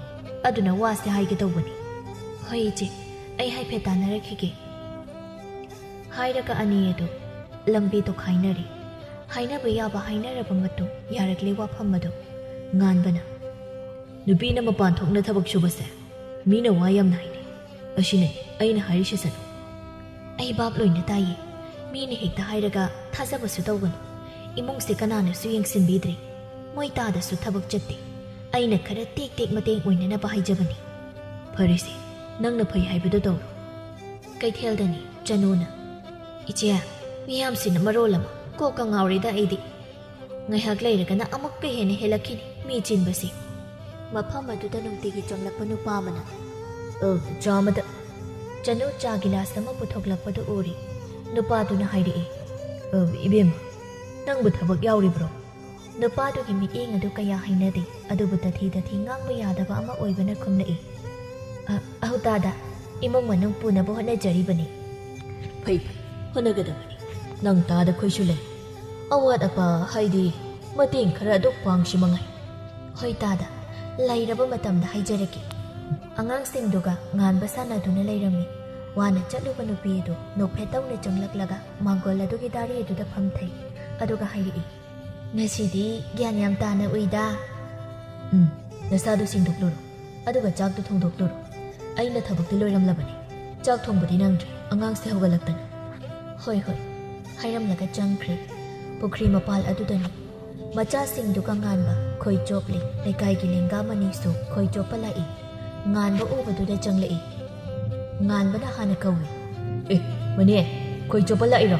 ꯑꯗꯨꯅ ꯋꯥꯁꯦ ꯍꯥꯏꯒꯦ ꯇꯧꯕꯅꯤ꯫" "ꯍꯣꯏ ꯏꯆꯦ, ꯑꯩ ꯍꯥꯏꯐꯦꯠ ꯇꯥꯟꯅꯔꯛꯈꯤꯒꯦ꯫" ꯍꯥꯏꯔꯒ ꯑꯅꯤ ꯑꯗꯨ ꯂꯝꯕꯤꯗꯨ ꯈꯥꯏꯅꯔꯦ꯫ ꯍꯥꯏꯅꯕ ꯌꯥꯕ ꯍꯥꯏꯅꯔꯕ ꯃꯇꯨꯡ ꯌꯥꯔꯛꯂꯦ ꯋꯥꯐꯝ ꯑꯗꯨ꯫ ꯉꯥꯟꯕꯅ, "ꯅꯨꯄꯤꯅ ꯃꯄꯥꯟ ꯊꯣꯛꯅ ꯊꯕꯛ ꯁꯨꯕꯁꯦ ꯃꯤꯅ ꯋꯥ ꯌꯥꯝꯅ ꯍꯥꯏꯅꯩ꯫ ꯑꯁꯤꯅꯅꯤ ꯑꯩꯅ ꯍꯥꯏꯔꯤꯁꯦ ꯆꯅꯨ꯫" "ꯑꯩ ꯚꯥꯞ ꯂꯣꯏꯅ ꯇꯥꯏꯌꯦ꯫ ꯃꯤꯅ ꯍꯦꯛꯇ ꯍꯥꯏꯔꯒ ꯊꯥꯖꯕꯁꯨ ꯇꯧꯒꯅꯨ꯫ ꯏꯃꯨꯡꯁꯦ ꯀꯅꯥꯅꯁꯨ ꯌꯦꯡꯁꯤꯟꯕꯤꯗ꯭ꯔꯦ꯫ ꯃꯣꯏ ꯇꯥꯗꯁꯨ ꯊꯕꯛ ꯆꯠꯇꯦ꯫ ꯑꯩꯅ ꯈꯔ ꯇꯦꯛ ꯇꯦꯛ ꯃꯇꯦꯡ ꯑꯣꯏꯅꯅꯕ ꯍꯥꯏꯖꯕꯅꯤ꯫" "ꯐꯔꯦꯁꯦ, ꯅꯪꯅ ꯐꯩ ꯍꯥꯏꯕꯗꯨ ꯇꯧꯔꯣ꯫" ꯀꯩꯊꯦꯜꯗꯅꯤ ꯆꯅꯨꯅ, "ꯏꯆꯦ, ꯃꯤꯌꯥꯝꯁꯤꯅ ꯃꯔꯣꯜ ꯑꯃ ꯀꯣꯛꯀ ꯉꯥꯎꯔꯦꯗ ꯑꯩꯗꯤ꯫ ꯉꯥꯏꯍꯥꯛ ꯂꯩꯔꯒꯅ ꯑꯃꯨꯛꯀ ꯍꯦꯟꯅ ꯍꯦꯜꯂꯛꯈꯤꯅꯤ ꯃꯤ ꯆꯤꯟꯕꯁꯤ꯫" ꯃꯐꯝ ꯑꯗꯨꯗ ꯅꯨꯡꯇꯤꯒꯤ ꯆꯪꯂꯛꯄ ꯅꯨꯄꯥ ꯑꯃꯅ, "ꯑ, ꯆꯥ ꯑꯃꯗ꯫" ꯆꯅꯨ ꯆꯥ ꯒꯤꯂꯥꯁ ꯑꯃ ꯄꯨꯊꯣꯛꯂꯛꯄꯗꯨ ꯎꯔꯤ꯫ ꯅꯨꯄꯥꯗꯨꯅ ꯍꯥꯏꯔꯛꯏ, "ꯑ, ꯏꯕꯦꯝꯃ, ꯅꯪꯕꯨ ꯊꯕꯛ ꯌꯥꯎꯔꯤꯕ꯭ꯔꯣ?" ꯅꯨꯄꯥꯗꯨꯒꯤ ꯃꯤꯠꯌꯦꯡ ꯑꯗꯨ ꯀꯌꯥ ꯍꯩꯅꯗꯦ, ꯑꯗꯨꯕꯨ ꯇꯊꯤ ꯇꯊꯤ ꯉꯥꯡꯕ ꯌꯥꯗꯕ ꯑꯃ ꯑꯣꯏꯕꯅ ꯈꯨꯝꯂꯛꯏ, "ꯑ, ꯑꯍꯧ ꯇꯥꯗ, ꯏꯃꯨꯡ ꯃꯅꯨꯡ ꯄꯨꯅꯕ ꯍꯣꯠꯅꯖꯔꯤꯕꯅꯤ꯫" "ꯐꯩ ꯐꯩ, ꯍꯣꯠꯅꯒꯗꯕꯅꯤ꯫ ꯅꯪ ꯇꯥꯗ ꯑꯩꯈꯣꯏꯁꯨ ꯂꯩ꯫ ꯑꯋꯥꯠ ꯑꯄꯥ ꯍꯥꯏꯗꯤ ꯃꯇꯦꯡ ꯈꯔ ꯑꯗꯨ ꯄꯥꯡꯁꯤ ꯃꯉꯥꯏ꯫" "ꯍꯣꯏ ꯇꯥꯗ, ꯂꯩꯔꯕ ꯃꯇꯝꯗ ꯍꯥꯏꯖꯔꯛꯀꯦ꯫" ꯑꯉꯥꯡꯁꯤꯡꯗꯨꯒ ꯉꯥꯟꯕ ꯁꯥꯟꯅꯗꯨꯅ ꯂꯩꯔꯝꯃꯤ꯫ ꯋꯥꯅ ꯆꯠꯂꯨꯕ ꯅꯨꯄꯤ ꯑꯗꯨ ꯅꯣꯛꯐꯦꯠ ꯇꯧꯅ ꯆꯪꯂꯛꯂꯒ ꯃꯥꯡꯒꯣꯜ ꯑꯗꯨꯒꯤ ꯗꯥꯔꯤ ꯑꯗꯨꯗ ꯐꯝꯊꯩ꯫ ꯑꯗꯨꯒ ꯍꯥꯏꯔꯛꯏ, "ꯉꯁꯤꯗꯤ ꯒ꯭ꯌꯥꯟ ꯌꯥꯝ ꯇꯥꯅ ꯎꯏꯗ꯫" "ꯎꯝ, ꯅꯁꯥꯗꯨ ꯁꯦꯡꯗꯣꯛꯂꯨꯔꯣ, ꯑꯗꯨꯒ ꯆꯥꯛꯇꯨ ꯊꯣꯡꯗꯣꯛꯂꯨꯔꯣ꯫ ꯑꯩꯅ ꯊꯕꯛꯇꯤ ꯂꯣꯏꯔꯝꯂꯕꯅꯤ꯫ ꯆꯥꯛ ꯊꯣꯡꯕꯗꯤ ꯅꯪꯗ꯭ꯔꯤ, ꯑꯉꯥꯡꯁꯦ ꯍꯧꯒꯠꯂꯛꯇꯅ꯫" "ꯍꯣꯏ, ꯍꯣꯏ," ꯍꯥꯏꯔꯝꯂꯒ ꯆꯪꯈ꯭ꯔꯦ꯫ ꯄꯨꯈ꯭ꯔꯤ ꯃꯄꯥꯜ ꯑꯗꯨꯗꯅꯤ ꯃꯆꯥꯁꯤꯡꯗꯨꯒ ꯉꯥꯟꯕ ꯈꯣꯏ ꯆꯣꯞꯂꯤ꯫ ꯂꯩꯀꯥꯏꯒꯤ ꯂꯦꯡꯒꯥ ꯃꯅꯤꯁꯨ ꯈꯣꯏ ꯆꯣꯞꯄ ꯂꯥꯛꯏ꯫ ꯉꯥꯟꯕ ꯎꯕꯗꯨꯗ ꯆꯪꯂꯛꯏ꯫ ꯉꯥꯟꯕꯅ ꯍꯥꯟꯅ ꯀꯧꯏ꯫ "ꯑꯦ, ꯃꯅꯦ, ꯈꯣꯏ ꯆꯣꯞꯄ ꯂꯥꯛꯏꯔꯣ?"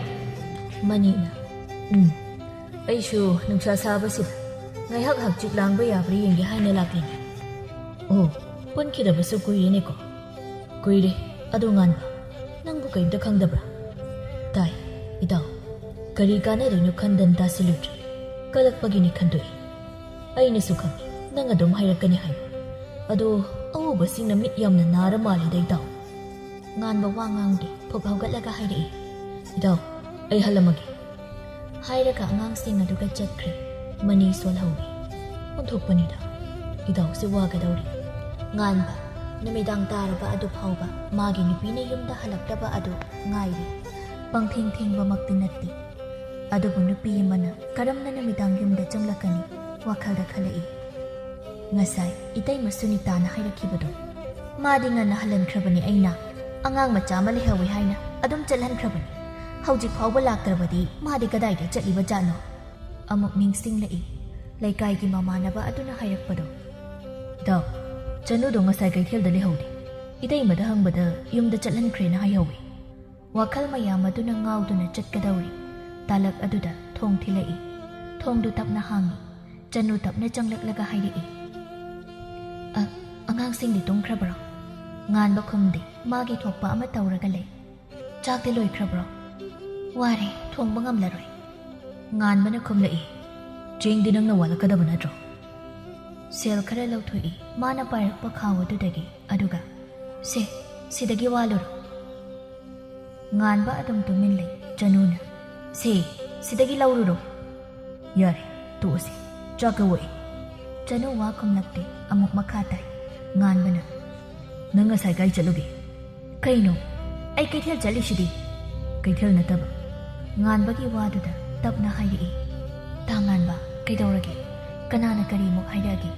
ꯃꯅꯤꯅ, "ꯎꯝ, ꯑꯩꯁꯨ ꯅꯨꯡꯁꯥ ꯁꯥꯕꯁꯤꯗ ꯉꯥꯏꯍꯥꯛ ꯍꯛꯆꯤꯛ ꯂꯥꯡꯕ ꯌꯥꯕ꯭ꯔꯥ ꯌꯦꯡꯒꯦ ꯍꯥꯏꯅ ꯂꯥꯛꯂꯤꯅꯦ꯫ ꯑꯣ, ꯄꯨꯟꯈꯤꯗꯕꯁꯨ ꯀꯨꯏꯔꯦꯅꯦꯀꯣ꯫" "ꯀꯨꯏꯔꯦ꯫ ꯑꯗꯣ ꯉꯥꯟꯕ, ꯅꯪꯕꯨ ꯀꯔꯤꯝꯇ ꯈꯪꯗꯕ꯭ꯔꯥ?" "ꯇꯥꯏ, ꯏꯇꯥꯎ꯫ ꯀꯔꯤ ꯀꯥꯟꯅꯗꯣꯏꯅꯣ ꯈꯟꯗꯅ ꯇꯥꯁꯤꯜꯂꯨꯗ꯭ꯔꯦ꯫ ꯀꯜꯂꯛꯄꯒꯤꯅꯤ ꯈꯟꯗꯣꯛꯏ꯫" "ꯑꯩꯅꯁꯨ ꯈꯪꯏ, ꯅꯪ ꯑꯗꯨꯝ ꯍꯥꯏꯔꯛꯀꯅꯤ ꯍꯥꯏꯕ꯫ ꯑꯗꯣ ꯑꯎꯕꯁꯤꯡꯅ ꯃꯤꯠ ꯌꯥꯝꯅ ꯅꯥꯔ ꯃꯥꯜꯂꯤꯗ, ꯏꯇꯥꯎ꯫" ꯉꯥꯟꯕ ꯋꯥ ꯉꯥꯡꯗꯦ, ꯐꯨꯛ ꯍꯧꯒꯠꯂꯒ ꯍꯥꯏꯔꯛꯏ, "ꯏꯇꯥꯎ, ꯑꯩ ꯍꯜꯂꯝꯃꯒꯦ꯫" ꯍꯥꯏꯔꯒ ꯑꯉꯥꯡꯁꯤꯡ ꯑꯗꯨꯒ ꯆꯠꯈ꯭ꯔꯦ꯫ ꯃꯅꯤ ꯁꯣꯜꯍꯧꯏ꯫ ꯑꯣꯟꯊꯣꯛꯄꯅꯤꯗ, ꯏꯇꯥꯎꯁꯦ ꯋꯥꯒꯗꯧꯔꯤ꯫ ꯉꯥꯟꯕ, ꯅꯨꯃꯤꯗꯥꯡ ꯇꯥꯔꯕ ꯑꯗꯨ ꯐꯥꯎꯕ ꯃꯥꯒꯤ ꯅꯨꯄꯤꯅ ꯌꯨꯝꯗ ꯍꯜꯂꯛꯇꯕ ꯑꯗꯨ ꯉꯥꯏꯔꯤ꯫ ꯄꯪꯊꯦꯡ ꯊꯦꯡꯕꯃꯛꯇꯤ ꯅꯠꯇꯦ꯫ ꯑꯗꯨꯕꯨ ꯅꯨꯄꯤ ꯑꯃꯅ ꯀꯔꯝꯅ ꯅꯨꯃꯤꯗꯥꯡ ꯌꯨꯝꯗ ꯆꯪꯂꯛꯀꯅꯤ ꯋꯥꯈꯜꯗ ꯈꯜꯂꯛꯏ꯫ ꯉꯁꯥꯏ ꯏꯇꯩꯃ ꯁꯨꯅꯤꯇꯥꯅ ꯍꯥꯏꯔꯛꯈꯤꯕꯗꯣ, ꯃꯥꯗꯤ ꯉꯟꯅ ꯍꯜꯍꯟꯈ꯭ꯔꯕꯅꯤ, ꯑꯩꯅ ꯑꯉꯥꯡ ꯃꯆꯥ ꯑꯃ ꯂꯩꯍꯧꯋꯤ ꯍꯥꯏꯅ ꯑꯗꯨꯝ ꯆꯠꯍꯟꯈ꯭ꯔꯕꯅꯤ꯫ ꯍꯧꯖꯤꯛ ꯐꯥꯎꯕ ꯂꯥꯛꯇ꯭ꯔꯕꯗꯤ ꯃꯥꯗꯤ ꯀꯗꯥꯏꯗ ꯆꯠꯂꯤꯕ ꯖꯥꯠꯅꯣ? ꯑꯃꯨꯛ ꯅꯤꯡꯁꯤꯡꯂꯛꯏ ꯂꯩꯀꯥꯏꯒꯤ ꯃꯃꯥꯟꯅꯕ ꯑꯗꯨꯅ ꯍꯥꯏꯔꯛꯄꯗꯣ꯫ "ꯏꯇꯥꯎ, ꯆꯅꯨꯗꯣ ꯉꯁꯥꯏ ꯀꯩꯊꯦꯜꯗ ꯂꯩꯍꯧꯗꯦ꯫ ꯏꯇꯩꯃꯗ ꯍꯪꯕꯗ ꯌꯨꯝꯗ ꯆꯠꯍꯟꯈ꯭ꯔꯦꯅ ꯍꯥꯏꯍꯧꯋꯤ꯫" ꯋꯥꯈꯜ ꯃꯌꯥꯝ ꯑꯗꯨꯅ ꯉꯥꯎꯗꯨꯅ ꯆꯠꯀꯗꯧꯔꯤ꯫ ꯇꯥꯂꯛ ꯑꯗꯨꯗ ꯊꯣꯡ ꯊꯤꯜꯂꯛꯏ꯫ ꯊꯣꯡꯗꯨ ꯇꯞꯅ ꯍꯥꯡꯏ꯫ ꯆꯅꯨ ꯇꯞꯅ ꯆꯪꯂꯛꯂꯒ ꯍꯥꯏꯔꯛꯏ, "ꯑ, ꯑꯉꯥꯡꯁꯤꯡꯗꯤ ꯇꯨꯝꯈ꯭ꯔꯕ꯭ꯔꯣ?" ꯉꯥꯟꯕ ꯈꯨꯝꯗꯦ꯫ ꯃꯥꯒꯤ ꯊꯣꯛꯄ ꯑꯃ ꯇꯧꯔꯒ ꯂꯩ꯫ "ꯆꯥꯛꯇꯤ ꯂꯣꯏꯈ꯭ꯔꯕ꯭ꯔꯣ?" "ꯋꯥꯔꯦ, ꯊꯣꯡꯕ ꯉꯝꯂꯔꯣꯏ꯫" ꯉꯥꯟꯕꯅ ꯈꯨꯝꯂꯛꯏ, "ꯆꯦꯡꯗꯤ ꯅꯪꯅ ꯋꯥꯜꯂꯛꯀꯗꯕ ꯅꯠꯇ꯭ꯔꯣ?" ꯁꯦꯜ ꯈꯔ ꯂꯧꯊꯣꯛꯏ ꯃꯥꯅ ꯄꯥꯏꯔꯛꯄ ꯈꯥꯎ ꯑꯗꯨꯗꯒꯤ, ꯑꯗꯨꯒ, "ꯁꯦ, ꯁꯤꯗꯒꯤ ꯋꯥꯜꯂꯨꯔꯣ꯫" ꯉꯥꯟꯕ ꯑꯗꯨꯝ ꯇꯨꯃꯤꯟ ꯂꯩ꯫ ꯆꯅꯨꯅ, "ꯁꯦ, ꯁꯤꯗꯒꯤ ꯂꯧꯔꯨꯔꯣ꯫" "ꯌꯥꯔꯦ, ꯇꯣꯛꯑꯁꯤ, ꯆꯥꯛ ꯀꯧꯔꯛꯑꯦ꯫" ꯆꯅꯨ ꯋꯥ ꯈꯨꯝꯂꯛꯇꯦ꯫ ꯑꯃꯨꯛ ꯃꯈꯥ ꯇꯥꯏ꯫ ꯉꯥꯟꯕꯅ, "ꯅꯪ ꯉꯁꯥꯏ ꯀꯥꯏ ꯆꯠꯂꯨꯒꯦ?" "ꯀꯩꯅꯣ? ꯑꯩ ꯀꯩꯊꯦꯜ ꯆꯠꯂꯤꯁꯤꯗꯤ꯫" "ꯀꯩꯊꯦꯜ ꯅꯠꯇꯕ꯫" ꯉꯥꯟꯕꯒꯤ ꯋꯥꯗꯨꯗ ꯇꯞꯅ ꯍꯥꯏꯔꯛꯏ꯫ "ꯇꯥ ꯉꯥꯟꯕ, ꯀꯩꯗꯧꯔꯒꯦ? ꯀꯅꯥꯅ ꯀꯔꯤꯃꯨꯛ ꯍꯥꯏꯔꯛꯑꯒꯦ?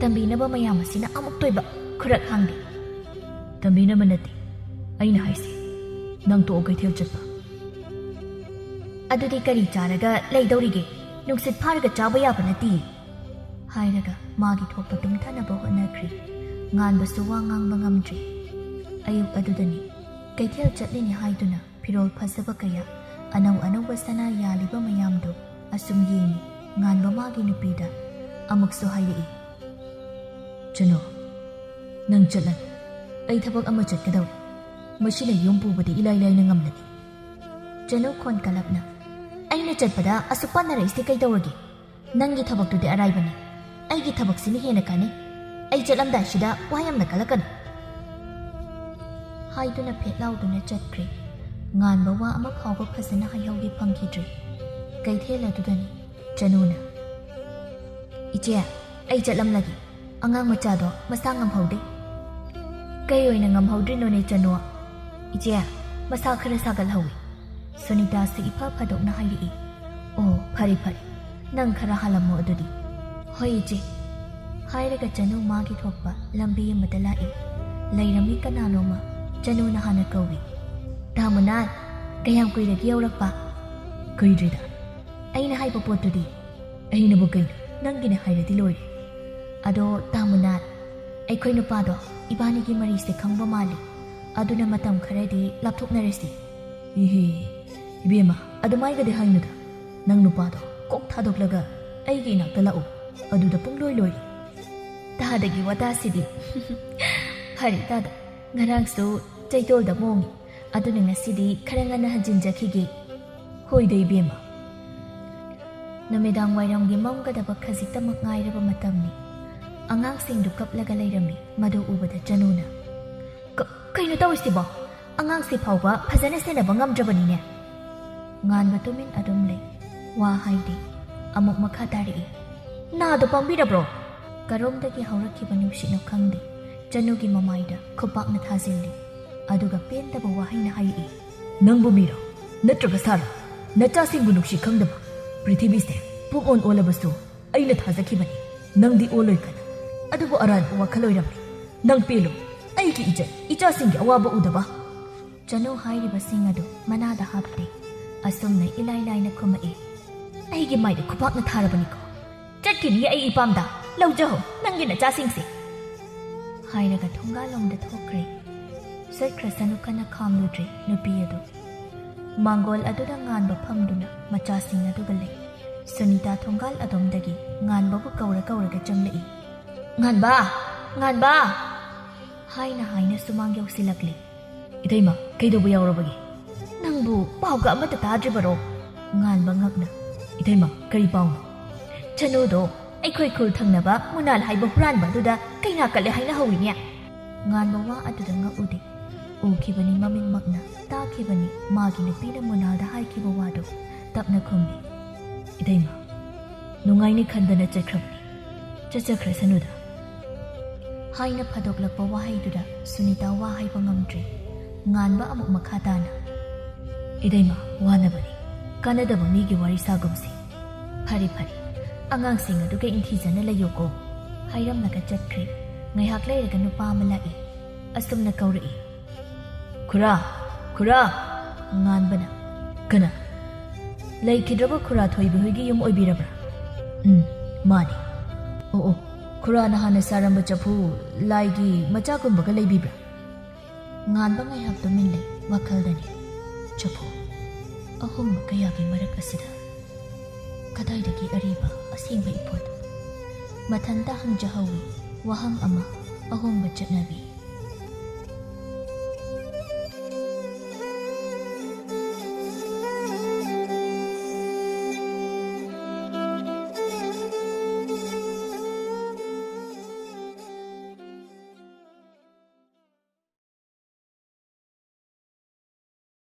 ꯇꯝꯕꯤꯅꯕ ꯃꯌꯥꯝ ꯑꯁꯤꯅ ꯑꯃꯨꯛꯇꯣꯏꯕ ꯈꯨꯔꯛ ꯍꯥꯡꯗꯦ꯫" "ꯇꯝꯕꯤꯅꯕ ꯅꯠꯇꯦ ꯑꯩꯅ ꯍꯥꯏꯁꯦ, ꯅꯪ ꯇꯣꯛꯑꯣ ꯀꯩꯊꯦꯜ ꯆꯠꯄ꯫" "ꯑꯗꯨꯗꯤ ꯀꯔꯤ ꯆꯥꯔꯒ ꯂꯩꯗꯧꯔꯤꯒꯦ? ꯅꯨꯡꯁꯤꯠ ꯐꯥꯔꯒ ꯆꯥꯕ ꯌꯥꯕ ꯅꯠꯇꯦ꯫" ꯍꯥꯏꯔꯒ ꯃꯥꯒꯤ ꯊꯣꯛꯄ ꯇꯨꯝꯊꯅꯕ ꯍꯣꯠꯅꯈ꯭ꯔꯤ꯫ ꯉꯥꯟꯕꯁꯨ ꯋꯥ ꯉꯥꯡꯕ ꯉꯝꯗ꯭ꯔꯤ꯫ ꯑꯌꯨꯛ ꯑꯗꯨꯗꯅꯤ ꯀꯩꯊꯦꯜ ꯆꯠꯂꯤꯅꯤ ꯍꯥꯏꯗꯨꯅ ꯐꯤꯔꯣꯜ ꯐꯖꯕ ꯀꯌꯥ, ꯑꯅꯧ ꯑꯅꯧꯕ ꯁꯅꯥ ꯌꯥꯜꯂꯤꯕ ꯃꯌꯥꯝꯗꯨ ꯑꯁꯨꯝ ꯌꯦꯡꯉꯤ꯫ ꯉꯥꯟꯕ ꯃꯥꯒꯤ ꯅꯨꯄꯤꯗ ꯑꯃꯨꯛꯁꯨ ꯍꯥꯏꯔꯛꯏ, "ꯆꯅꯨ, ꯅꯪ ꯆꯠꯂꯅꯤ꯫ ꯑꯩ ꯊꯕꯛ ꯑꯃ ꯆꯠꯀꯗꯧꯔꯤ꯫ ꯃꯁꯤꯅ ꯌꯨꯝ ꯄꯨꯕꯗꯤ ꯏꯂꯥꯏ ꯂꯥꯏꯅ ꯉꯝꯂꯅꯤ꯫" ꯆꯅꯨ ꯈꯣꯟ ꯀꯜꯂꯞꯅ, "ꯑꯩꯅ ꯆꯠꯄꯗ ꯑꯁꯨꯛ ꯄꯥꯟꯅꯔꯛꯏꯁꯦ ꯀꯩꯗꯧꯔꯒꯦ? ꯅꯪꯒꯤ ꯊꯕꯛꯇꯨꯗꯤ ꯑꯔꯥꯏꯕꯅꯤ꯫ ꯑꯩꯒꯤ ꯊꯕꯛꯁꯤꯅ ꯍꯦꯟꯅ ꯀꯥꯟꯅꯩ꯫ ꯑꯩ ꯆꯠꯂꯝꯗꯥꯏꯁꯤꯗ ꯋꯥ ꯌꯥꯝꯅ ꯀꯜꯂꯛꯀꯅꯨ꯫" ꯍꯥꯏꯗꯨꯅ ꯐꯦꯠ ꯂꯥꯎꯗꯨꯅ ꯆꯠꯈ꯭ꯔꯦ꯫ ꯉꯥꯟꯕ ꯋꯥ ꯑꯃ ꯐꯥꯎꯕ ꯐꯖꯅ ꯍꯥꯏꯍꯧꯒꯦ ꯐꯪꯈꯤꯗ꯭ꯔꯦ꯫ ꯀꯩꯊꯦꯜ ꯑꯗꯨꯗꯅꯤ ꯆꯅꯨꯅ, "ꯏꯆꯦ, ꯑꯩ ꯆꯠꯂꯝꯂꯒꯦ꯫ ꯑꯉꯥꯡ ꯃꯆꯥꯗꯣ ꯃꯁꯥ ꯉꯝꯍꯧꯗꯦ꯫" "ꯀꯩ ꯑꯣꯏꯅ ꯉꯝꯍꯧꯗ꯭ꯔꯤꯅꯣꯅꯦ ꯆꯅꯨ?" "ꯏꯆꯦ, ꯃꯁꯥ ꯈꯔ ꯁꯥꯒꯠꯍꯧꯏ꯫" ꯁꯨꯅꯤꯇꯥꯁꯨ ꯏꯐ ꯐꯗꯣꯛꯅ ꯍꯥꯏꯔꯛꯏ꯫ "ꯑꯣ, ꯐꯔꯦ ꯐꯔꯦ, ꯅꯪ ꯈꯔ ꯍꯥꯜꯂꯝꯃꯣ ꯑꯗꯨꯗꯤ꯫" "ꯍꯣꯏ ꯏꯆꯦ꯫" ꯍꯥꯏꯔꯒ ꯆꯅꯨ ꯃꯥꯒꯤ ꯊꯣꯛꯄ ꯂꯝꯕꯤ ꯑꯃꯗ ꯂꯥꯛꯏ꯫ ꯂꯩꯔꯝꯃꯤ ꯀꯅꯥꯅꯣꯃ꯫ ꯆꯅꯨꯅ ꯍꯥꯟꯅ ꯀꯧꯏ, "ꯇꯥ ꯃꯨꯅꯥꯜ, ꯀꯌꯥꯝ ꯀꯨꯏꯔꯒꯦ ꯌꯧꯔꯛꯄ?" "ꯀꯨꯏꯗ꯭ꯔꯤꯗ꯫" "ꯑꯩꯅ ꯍꯥꯏꯕ ꯄꯣꯠꯇꯨꯗꯤ?" "ꯑꯩꯅꯕꯨ ꯀꯩꯅꯣ, ꯅꯪꯒꯤꯅꯦ ꯍꯥꯏꯔꯗꯤ ꯂꯣꯏꯔꯦ꯫" "ꯑꯗꯣ ꯇꯥ ꯃꯨꯅꯥꯜ, ꯑꯩꯈꯣꯏ ꯅꯨꯄꯥꯗꯣ ꯏꯕꯥꯅꯤꯒꯤ ꯃꯔꯤꯁꯦ ꯈꯪꯕ ꯃꯥꯜꯂꯤ꯫ ꯑꯗꯨꯅ ꯃꯇꯝ ꯈꯔꯗꯤ ꯂꯥꯞꯊꯣꯛꯅꯔꯁꯤ꯫" "ꯏꯍꯦ, ꯏꯕꯦꯝꯃ, ꯑꯗꯨꯃꯥꯏꯒꯗꯤ ꯍꯥꯏꯅꯨꯗ꯫ ꯅꯪ ꯅꯨꯄꯥꯗꯣ ꯀꯣꯛ ꯊꯥꯗꯣꯛꯂꯒ ꯑꯩꯒꯤ ꯏꯅꯥꯛꯇ ꯂꯥꯛꯎ, ꯑꯗꯨꯗ ꯄꯨꯡꯂꯣꯏ ꯂꯣꯏꯔꯦ꯫" "ꯇꯥꯗꯒꯤ ꯋꯥꯇꯥꯁꯤꯗꯤ꯫" "ꯐꯔꯦ ꯇꯥꯗ, ꯉꯔꯥꯡꯁꯨ ꯆꯩꯇꯣꯜꯗ ꯃꯣꯡꯉꯤ, ꯑꯗꯨꯅ ꯉꯁꯤꯗꯤ ꯈꯔ ꯉꯟꯅ ꯍꯟꯖꯤꯟꯖꯈꯤꯒꯦ꯫" "ꯍꯣꯏꯗ ꯏꯕꯦꯝꯃ꯫" ꯅꯨꯃꯤꯗꯥꯡ ꯋꯥꯏꯔꯝꯒꯤ ꯃꯝꯒꯗꯕ ꯈꯖꯤꯛꯇꯃꯛ ꯉꯥꯏꯔꯕ ꯃꯇꯝꯅꯤ꯫ ꯑꯉꯥꯡꯁꯤꯡꯗꯨ ꯀꯞꯂꯒ ꯂꯩꯔꯝꯃꯤ꯫ ꯃꯗꯨ ꯎꯕꯗ ꯆꯅꯨꯅ, "ꯀ-, ꯀꯩꯅꯣ ꯇꯧꯔꯤꯁꯤꯕꯣ? ꯑꯉꯥꯡꯁꯤ ꯐꯥꯎꯕ ꯐꯖꯅ ꯁꯦꯟꯅꯕ ꯉꯝꯗ꯭ꯔꯕꯅꯤꯅꯦ꯫" ꯉꯥꯟꯕ ꯇꯨꯃꯤꯟ ꯑꯗꯨꯝ ꯂꯩ꯫ ꯋꯥ ꯍꯥꯏꯗꯦ꯫ ꯑꯃꯨꯛ ꯃꯈꯥ ꯇꯥꯔꯛꯏ, "ꯅꯥꯗꯣ ꯄꯪꯕꯤꯔꯕ꯭ꯔꯣ?" ꯀꯔꯣꯝꯗꯒꯤ ꯍꯧꯔꯛꯈꯤꯕ ꯅꯨꯡꯁꯤꯠꯅꯣ ꯈꯪꯗꯦ, ꯆꯅꯨꯒꯤ ꯃꯃꯥꯏꯗ ꯈꯨꯄꯥꯛꯅ ꯊꯥꯖꯤꯜꯂꯤ꯫ ꯑꯗꯨꯒ ꯄꯦꯟꯗꯕ ꯋꯥꯍꯩꯅ ꯍꯥꯏꯔꯛꯏ, "ꯅꯪꯕꯨ ꯃꯤꯔꯣ? ꯅꯠꯇ꯭ꯔꯒ ꯁꯥꯔꯣ? ꯅꯆꯥꯁꯤꯡꯕꯨ ꯅꯨꯡꯁꯤ ꯈꯪꯗꯕ? ꯄ꯭ꯔꯤꯊꯤꯕꯤꯁꯦ ꯄꯨꯡ ꯑꯣꯟ ꯑꯣꯜꯂꯕꯁꯨ ꯑꯩꯅ ꯊꯥꯖꯈꯤꯕꯅꯤ, ꯅꯪꯗꯤ ꯑꯣꯜꯂꯣꯏ ꯈꯟ꯫ ꯑꯗꯨꯕꯨ ꯑꯔꯥꯟꯕ ꯋꯥꯈꯜ ꯑꯣꯏꯔꯝꯂꯦ꯫ ꯅꯪ ꯄꯦꯜꯂꯨ, ꯑꯩꯒꯤ ꯏꯖꯠ, ꯏꯆꯥꯁꯤꯡꯒꯤ ꯑꯋꯥꯕ ꯎꯗꯕ꯫" ꯆꯅꯨ ꯍꯥꯏꯔꯤꯕꯁꯤꯡ ꯑꯗꯨ ꯃꯅꯥꯗ ꯍꯥꯞꯇꯦ꯫ ꯑꯁꯨꯝꯅ ꯏꯂꯥꯏ ꯂꯥꯏꯅ ꯈꯨꯝꯃꯛꯏ, "ꯑꯩꯒꯤ ꯃꯥꯏꯗ ꯈꯨꯄꯥꯛꯅ ꯊꯥꯔꯕꯅꯤꯀꯣ꯫ "ꯆꯠꯈꯤꯅꯤ ꯑꯩ ꯏꯄꯥꯝꯗ꯫ ꯂꯧꯖꯍꯧ ꯅꯪꯒꯤ ꯅꯆꯥꯁꯤꯡꯁꯦ!" ꯍꯥꯏꯔꯒ ꯊꯣꯡꯒꯥꯜꯂꯣꯝꯗ ꯊꯣꯛꯈ꯭ꯔꯦ꯫ ꯆꯠꯈ꯭ꯔꯁꯅꯨ ꯈꯟꯅ ꯈꯥꯝꯂꯨꯗ꯭ꯔꯦ ꯅꯨꯄꯤ ꯑꯗꯨ꯫ ꯃꯥꯡꯒꯣꯜ ꯑꯗꯨꯗ ꯉꯥꯟꯕ ꯐꯝꯗꯨꯅ ꯃꯆꯥꯁꯤꯡ ꯑꯗꯨꯒ ꯂꯩ꯫ ꯁꯨꯅꯤꯇꯥ ꯊꯣꯡꯒꯥꯜ ꯑꯗꯣꯝꯗꯒꯤ ꯉꯥꯟꯕꯕꯨ ꯀꯧꯔ ꯀꯧꯔꯒ ꯆꯪꯂꯛꯏ꯫ "ꯉꯥꯟꯕ! ꯉꯥꯟꯕ!" ꯍꯥꯏꯅ ꯍꯥꯏꯅ ꯁꯨꯃꯥꯡ ꯌꯧꯁꯤꯜꯂꯛꯂꯤ꯫ "ꯏꯇꯩꯃ, ꯀꯩꯗꯧꯕ ꯌꯥꯎꯔꯕꯒꯦ? ꯅꯪꯕꯨ ꯄꯥꯎꯒ ꯑꯃꯠꯇ ꯇꯥꯗ꯭ꯔꯤꯕꯔꯣ?" ꯉꯥꯟꯕ ꯉꯛꯅ꯫ "ꯏꯇꯩꯃ, ꯀꯔꯤ ꯄꯥꯎꯅꯣ?" "ꯆꯅꯨꯗꯣ ꯑꯩꯈꯣꯏ ꯈꯨꯜ ꯊꯪꯅꯕ ꯃꯨꯅꯥꯜ ꯍꯥꯏꯕ ꯍꯨꯔꯥꯟꯕ ꯑꯗꯨꯗ ꯀꯩꯅꯥ ꯀꯠꯂꯦ ꯍꯥꯏꯅ ꯍꯧꯋꯤꯅꯦ!" ꯉꯥꯟꯕ ꯋꯥ ꯑꯗꯨꯗ ꯉꯛꯎꯗꯦ꯫ ꯎꯈꯤꯕꯅꯤ ꯃꯃꯤꯠꯃꯛꯅ, ꯇꯥꯈꯤꯕꯅꯤ ꯃꯥꯒꯤ ꯅꯨꯄꯤꯅ ꯃꯨꯅꯥꯜꯗ ꯍꯥꯏꯈꯤꯕ ꯋꯥꯗꯨ ꯇꯞꯅ ꯈꯨꯝꯃꯤ꯫ "ꯏꯇꯩꯃ, ꯅꯨꯡꯉꯥꯏꯅꯤ ꯈꯟꯗꯅ ꯆꯠꯈ꯭ꯔꯕꯅꯤ꯫ ꯆꯠꯆꯈ꯭ꯔꯁꯅꯨꯗ" ꯍꯥꯏꯅ ꯐꯥꯗꯣꯛꯂꯛꯄ ꯋꯥꯍꯩꯗꯨꯗ ꯁꯨꯅꯤꯇꯥ ꯋꯥ ꯍꯥꯏꯕ ꯉꯝꯗ꯭ꯔꯦ꯫ ꯉꯥꯟꯕ ꯑꯃꯨꯛ ꯃꯈꯥ ꯇꯥꯅ, "ꯏꯇꯩꯃ, ꯋꯥꯅꯕꯅꯤ꯫ ꯀꯥꯟꯅꯗꯕ ꯃꯤꯒꯤ ꯋꯥꯔꯤ ꯁꯥꯒꯨꯝꯁꯤ꯫ ꯐꯔꯦ, ꯐꯔꯦ꯫ ꯑꯉꯥꯡꯁꯤꯡ ꯑꯗꯨꯒ ꯏꯪꯊꯤꯖꯅ ꯂꯩꯌꯨꯀꯣ" ꯍꯥꯏꯔꯝꯂꯒ ꯆꯠꯈ꯭ꯔꯦ꯫ ꯉꯥꯏꯍꯥꯛ ꯂꯩꯔꯒ ꯅꯨꯄꯥ ꯑꯃ ꯂꯥꯛꯏ꯫ ꯑꯁꯨꯝꯅ ꯀꯧꯔꯛꯏ꯫ "ꯈꯨꯔꯥ! ꯈꯨꯔꯥ!" ꯉꯥꯟꯕꯅ꯫ "ꯀꯅꯥ? ꯂꯩꯈꯤꯗ꯭ꯔꯕ ꯈꯨꯔꯥ ꯊꯣꯏꯕꯤ ꯍꯣꯏꯒꯤ ꯌꯨꯝ ꯑꯣꯏꯕꯤꯔꯕ꯭ꯔꯥ?" "ꯎꯝ, ꯃꯥꯅꯤ꯫ ꯑꯣ, ꯑꯣ, ꯈꯨꯔꯥꯅ ꯍꯥꯟꯅ ꯁꯥꯔꯝꯕ ꯆꯐꯨ ꯂꯥꯏꯒꯤ ꯃꯆꯥꯒꯨꯝꯕꯒ ꯂꯩꯕꯤꯕ꯭ꯔꯥ?" ꯉꯥꯟꯕ ꯉꯥꯏꯍꯥꯛ ꯇꯨꯃꯤꯟ ꯂꯩ, ꯋꯥꯈꯜꯗꯅꯤ꯫ ꯆꯐꯨ ꯑꯍꯣꯡꯕ ꯀꯌꯥꯒꯤ ꯃꯔꯛ ꯑꯁꯤꯗ ꯀꯗꯥꯏꯗꯒꯤ ꯑꯔꯤꯕ ꯑꯁꯦꯡꯕ ꯏꯄꯣꯠ? ꯃꯊꯟꯇ ꯍꯪꯖꯍꯧꯏ ꯋꯥꯍꯪ ꯑꯃ, ꯑꯍꯣꯡꯕ ꯆꯠꯅꯕꯤ꯫